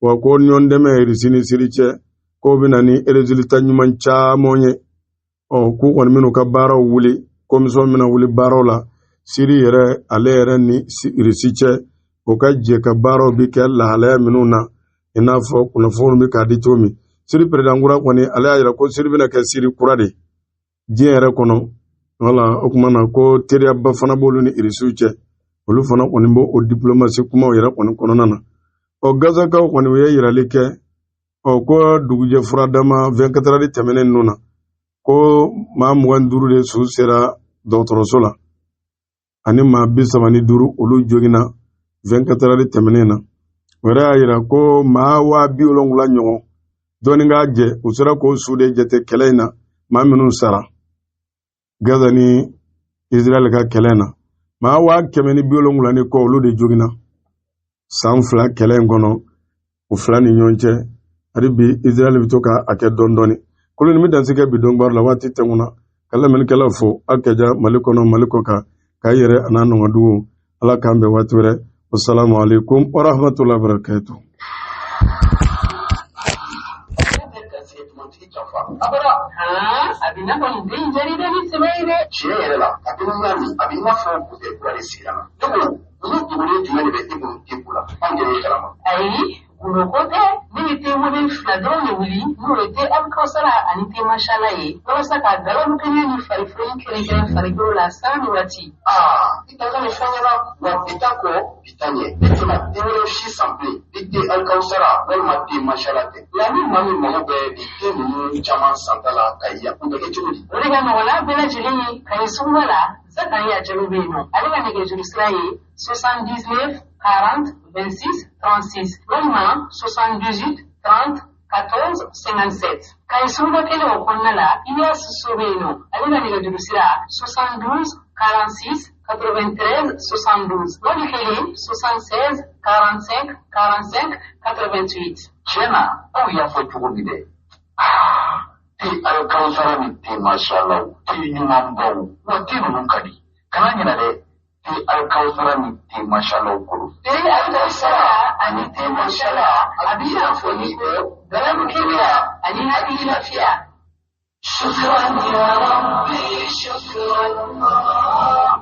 A: wa ko ɲɔgɔn dɛmɛ Irisi ni Siri cɛ, k'o bɛ na ni résultat ɲuman caman ye. Ɔ k'u kɔni bɛn'u ka baaraw wuli, commission bɛna wuli baaraw la Siri yɛrɛ, ale yɛrɛ ni Irisi cɛ, o ka jɛ ka baaraw bɛ kɛ lahalaya minnu na, i n'a fɔ kunnafoniw bɛ k'a di cogo min. Siri président kura kɔni, ale y'a yira ko Siri bɛna kɛ Siri kura de ye diɲɛ yɛrɛ kɔnɔ. Wala o tuma na ko teriyaba fana b'olu ni Irisiw cɛ, olu fana kɔni b'o o diplomasi kumaw yɛrɛ kɔni kɔnɔna na. Ɔ Gazakaw kɔni, u ye yirali kɛ, ɔ ko dugujɛ furadama 24 heures tɛmɛnen ninnu na, ko maa 25 de su sera dɔgɔtɔrɔso la, ani maa 35 olu joginna 24 heures tɛmɛnen na. O yɛrɛ y'a yira ko maa 70,000 ɲɔgɔn dɔɔni k'a jɛ, u sera k'o su de jate kɛlɛ in na, maa minnu sara Gaza ni Israɛl ka kɛlɛ in na, maa 170,000 ni kɔ, olu de joginna san 2 kɛlɛ in kɔnɔ u fila ni ɲɔgɔn cɛ. Hali bi Israɛl bɛ to ka a kɛ dɔɔni dɔɔni. Kolo nin bɛ dansi kɛ bi don la waati tɛmɛna, ka lamɛnnikɛlaw fo aw kɛja Mali kɔnɔ, Mali kɔ kan, k'a yɛrɛ a n'a nɔgɔdugu. Ala k'an bɛn waati wɛrɛ. Wasalamu alaikum warahmatullahi wabarakatuh.
B: A bɛ n'a fɔ nin den in diyara i ni sɛbɛ ye dɛ. Tiɲɛ yɛrɛ la, a bɛ n'a min, a bɛ i n'a fɔ buteli kura de sigira na. Ne ko, ninnu dogolen jumɛn de bɛ e bolo te ko la? Anw yɛrɛ ye kalama.
D: Ayi, gundo ko tɛ. Ne bɛ te modèle fila dɔrɔn de wuli, n'o ye te Alikawusara ani te Masala ye, walasa ka galabu kɛnɛ ni farifoni kɛrɛnkɛrɛn farikolo la sanga ni waati.
B: Aa, i ka nin fɛn ɲɛna wa bi ta kɔ bi ta ɲɛ. Ne tɛna te wɛrɛ si san bilen ni te Alikawusara walima te Masala tɛ. Nka ni maa min mago bɛ nin te ninnu caman santa la ka yan, o bɛ kɛ cogo di?
D: O de ka nɔgɔn n'a bɛɛ lajɛlen ye. Kayi suguba la, Zakariya Jalo bɛ yen nɔ. Ale ka nɛgɛjuru sira ye 79 40 26 36 walima 78 30 14 57. Kayi suguba kelen o kɔnɔna la, Iyas So bɛ yen nɔ. Ale ka nɛgɛjuru sira 72 46 93 72 wali kelen 76 45 45 88.
B: Tiɲɛ na, aw y'a fɔ cogo min dɛ. Te Alikawusara ni te Masala, te ɲumanbaw, wa te ninnu ka di. Kana ɲinɛ dɛ. Te alikawusara ni te masalaw kolo.
D: Te alikawusara ani te masala a b'i n'a fɔ ni ko galabu kɛnɛya ani hakili lafiya.
C: شكرا يا ربي شكرا.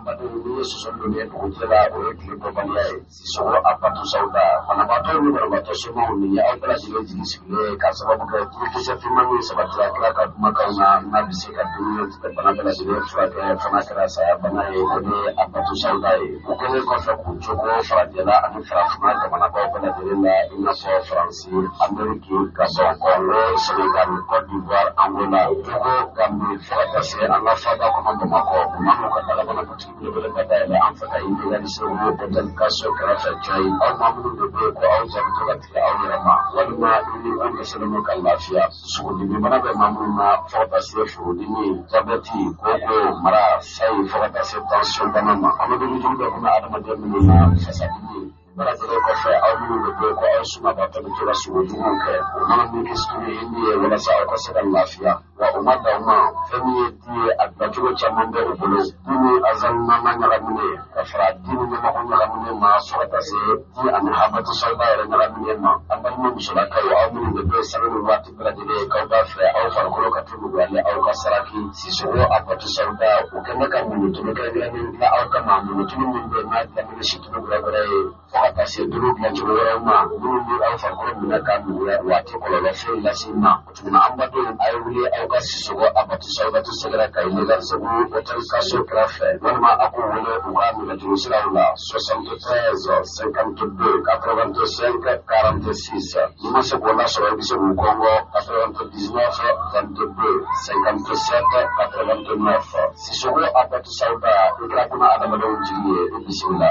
B: Badenw, n'i ye sɔsɔ don ye dugujɛ la, o ye tile bɔbaliya ye. Sisɔgɔ a bato sawuda, banabaatɔ ni banabaatɔ somaw, nin ye aw bɛɛ lajɛlen jigi sigilen ye, k'a sababu kɛ jurukisɛ finman min sabatira kira ka kumakanw na, n'a bɛ se ka dumuni bana bɛɛ lajɛlen furakɛ, fana kɛra saya bana ye, o de ye a bato sawuda ye. O kɛlen kɔfɛ k'u cogo farajɛla ani farafinna jamanabaw bɛɛ lajɛlen la, i n'a fɔ Faransi, Ameriki, Gabɔn, Kɔngo, Senegal, Cote d'Ivoire, Angola, Togo, Gambi, fo ka taa se an ka faba kɔnɔ Bamakɔ. U ma n'u ka dalabana butigi belebeleba dayɛlɛ an fɛ ka Illégal Segu hôtel Kaso kɛrɛfɛ Cɔyi. Aw maa minnu de bɛ yen ko aw ja bɛ to ka tigɛ aw yɛrɛ ma, walima i ni aw dɛsɛlen don ka lafiya, dusukundimi bana bɛ maa minnu na, fo ka taa se furudimi, jabɛti, koko, mara, sayi, fo ka taa se tension bana ma, kɔnɔdimi jugu bɛ kunna adamaden minnu na, fasadimi bɛɛ lajɛlen kɔfɛ, aw minnu de bɛ yen ko aw sumabaatɔ bɛ to ka sogo juguw kɛ, o mana min kɛ sukaro ye min ye walasa aw ka se ka lafiya. Wa o ma dan o ma, fɛn min ye di ye, a dilancogo caman bɛ u bolo, di ni azalima ɲagaminen ka fara di ni ɲamaku ɲagaminen ma, fo ka taa se di ani habatu sawuda yɛrɛ ɲagaminen ma. An balima musolakaw, aw minnu de bɛ yen sanga ni waati bɛɛ lajɛlen k'aw b'a fɛ aw farikolo ka to nuguya ni aw ka saraki, Sisɔgɔ a batu sawuda o kɛlen ka mɔnitulu kɛrɛnkɛrɛnnen dilan aw kama, mɔnitulu min bɛ n'a dilanni ni situlu wɛrɛ ye, fo ka taa se tulu dilancogo wɛrɛw ma minnu bɛ aw farikolo minɛ ka nuguya waati kɔlɔlɔ foyi lase ma. O tuma an badenw, a ye wuli aw ka Sisɔgɔ a batu sawudatu sɛgɛrɛ ka Illégal Segu hôtel Kaso kɛrɛfɛ, walima a k'u wele u ka nɛgɛjuru siraw la 73 52 85 46. N'i ma se k'o lasɔrɔ, i bɛ se k'u kɔngɔ 99 22 57 89. Sisɔgɔ a batu sawuda, i kɛra kuna adamadenw jigi ye, i bisimila.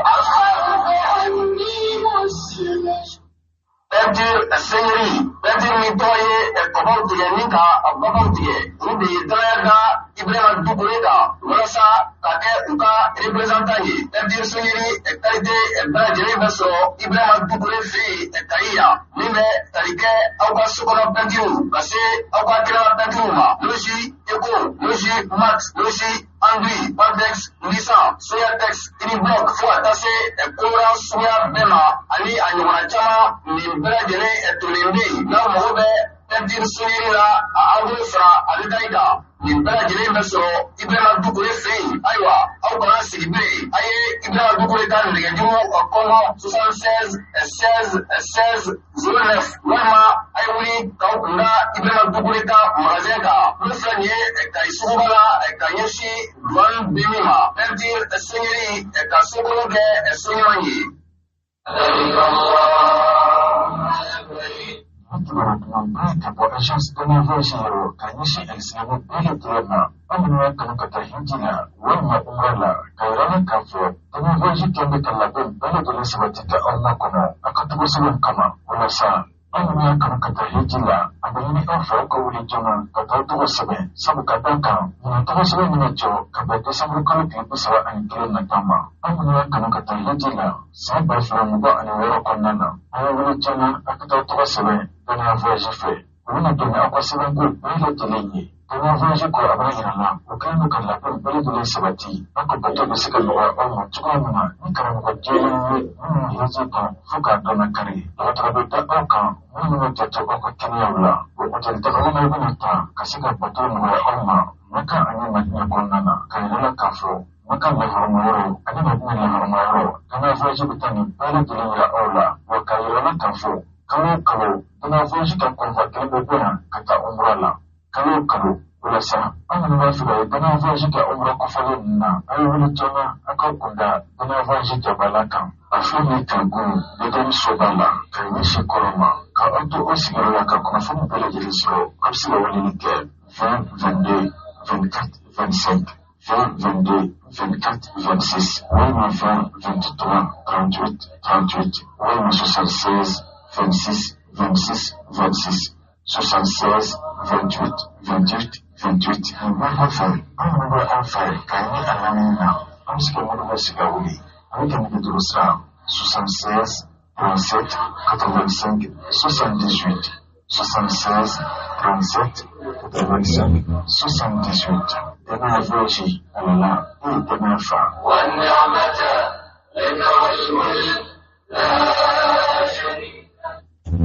C: أني مسلم.
B: Peinture Sɛngɛri, peinture min tɔgɔ ye kɔbaw tigɛ ni ka babaw tigɛ, olu de ye danaya da Ibrahima Dukure kan walasa ka kɛ u ka représentant ye. Peinture Sɛngɛri qualité bɛɛ lajɛlen bɛ sɔrɔ Ibrahima Dukure fɛ yen Kayi yan, min bɛ tali kɛ aw ka so kɔnɔ peinture ka se aw ka kɛnɛma peinture ma. Logi Eco, Logi Max, Logi Anduit, Pantex, Nissan, Soyatex, Unibloc, fo ka taa se colorant suguya bɛɛ ma ani a ɲɔgɔnna caman, nin bɛɛ lajɛlen tolen bɛ yen. N'aw mago bɛ peinture Sɛngɛri la, a en gros fara a détail kan, nin bɛɛ lajɛlen bɛ sɔrɔ Ibrahima Dukure fɛ yen. Ayiwa, aw kana sigi bilen, a ye Ibrahima Dukure ka nɛgɛjuru kɔngɔ 76 16 16 09, walima a ye wuli k'aw kun da Ibrahima Dukure ka magasin kan n'o filɛ nin ye Kayi suguba la ka ɲɛsin douane BMI ma. Peinture Sɛngɛri, ka sokolon kɛ so ɲuman ye.
C: لبيك اللهم لبيك.
E: Kibaru dumanba ka bɔ agence Dana Voyage yɔrɔ ka ɲɛsin alisilamɛw bɛɛ lajɛlen ma, aw minnu y'a kanu ka taa hiji la walima umra la, ka yira la k'a fɔ Dana Voyage kɛn bɛ ka labɛn bɛɛ lajɛlen sabati ka aw makɔnɔ aw ka tɔgɔ sɛbɛn kama. Walasa aw minnu y'a kanu ka taa hiji la, a bɛ ɲini aw fɛ aw ka wuli joona ka taa tɔgɔ sɛbɛn, sabu ka da kan ɲinan tɔgɔ sɛbɛn bɛna jɔ ka bɛn desanburu kalo tile 31 nata ma. Aw minnu y'a kanu ka taa hiji la san 2026 kɔnɔna na, aw ye wuli joona aw ka taa tɔgɔ sɛbɛn Dana Voyage fɛ. U bɛna dɛmɛ aw ka sɛbɛnko bɛɛ lajɛlen ye. Dana Voyage ko a b'a yira la u kɛlen don ka labɛn bɛɛ lajɛlen sabati aw ka bato bɛ se ka nɔgɔya aw ma cogoya min na ni karamɔgɔ jɛlen ye minnu hiji kan fo k'a dɔnna kari. Dɔgɔtɔrɔ bɛ da aw kan minnu bɛ janto aw ka kɛnɛyaw la. Wa hôtel dagalen bɛna ta ka se ka bato nɔgɔya aw ma Maka ani Madina kɔnɔna na, ka yira la k'a fɔ Maka lahɔrɔma yɔrɔ ani Madina lahɔrɔma yɔrɔ, Dana Voyage bɛ taa nin bɛɛ lajɛlen yira aw la. Wa ka yira la k'a fɔ kalo o kalo Dana Voyage ka convoi kelen bɛ bɔ yan ka taa umra la kalo o kalo. O la sa, aw minnu b'a fɛ ka ye Dana Voyage ka umra kɔfɛlen ninnu na, a ye wuli joona aw ka kun da Dana Voyage jabala kan. A filɛ nin ye Kalagon Ledɛri soba la ka ɲɛsin kɔrɔn ma. Ka aw to aw sigiyɔrɔ la ka kunnafoni bɛɛ lajɛlen sɔrɔ, aw bɛ se ka weleli kɛ 20 22 24 25, 20 22 24 26, walima 20 23 38 38, walima 76 26 26 26, 76 28 28 28. Nin bɛɛ kɔfɛ, aw minnu bɛ an fɛ ka ɲini a lamini na, an bɛ se ka minnu bɛ se ka wuli, a bɛ kɛ nɛgɛjuru sira 76 37 85 78, 76 37 85 78. Dana Voyage, alala e ye danaya fa.
C: والنعمة.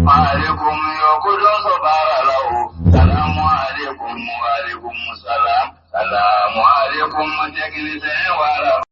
B: Aleykum yo ko dɔ baara la o salamu aleykum wa aleykum salam salamu aleykum technicien wala.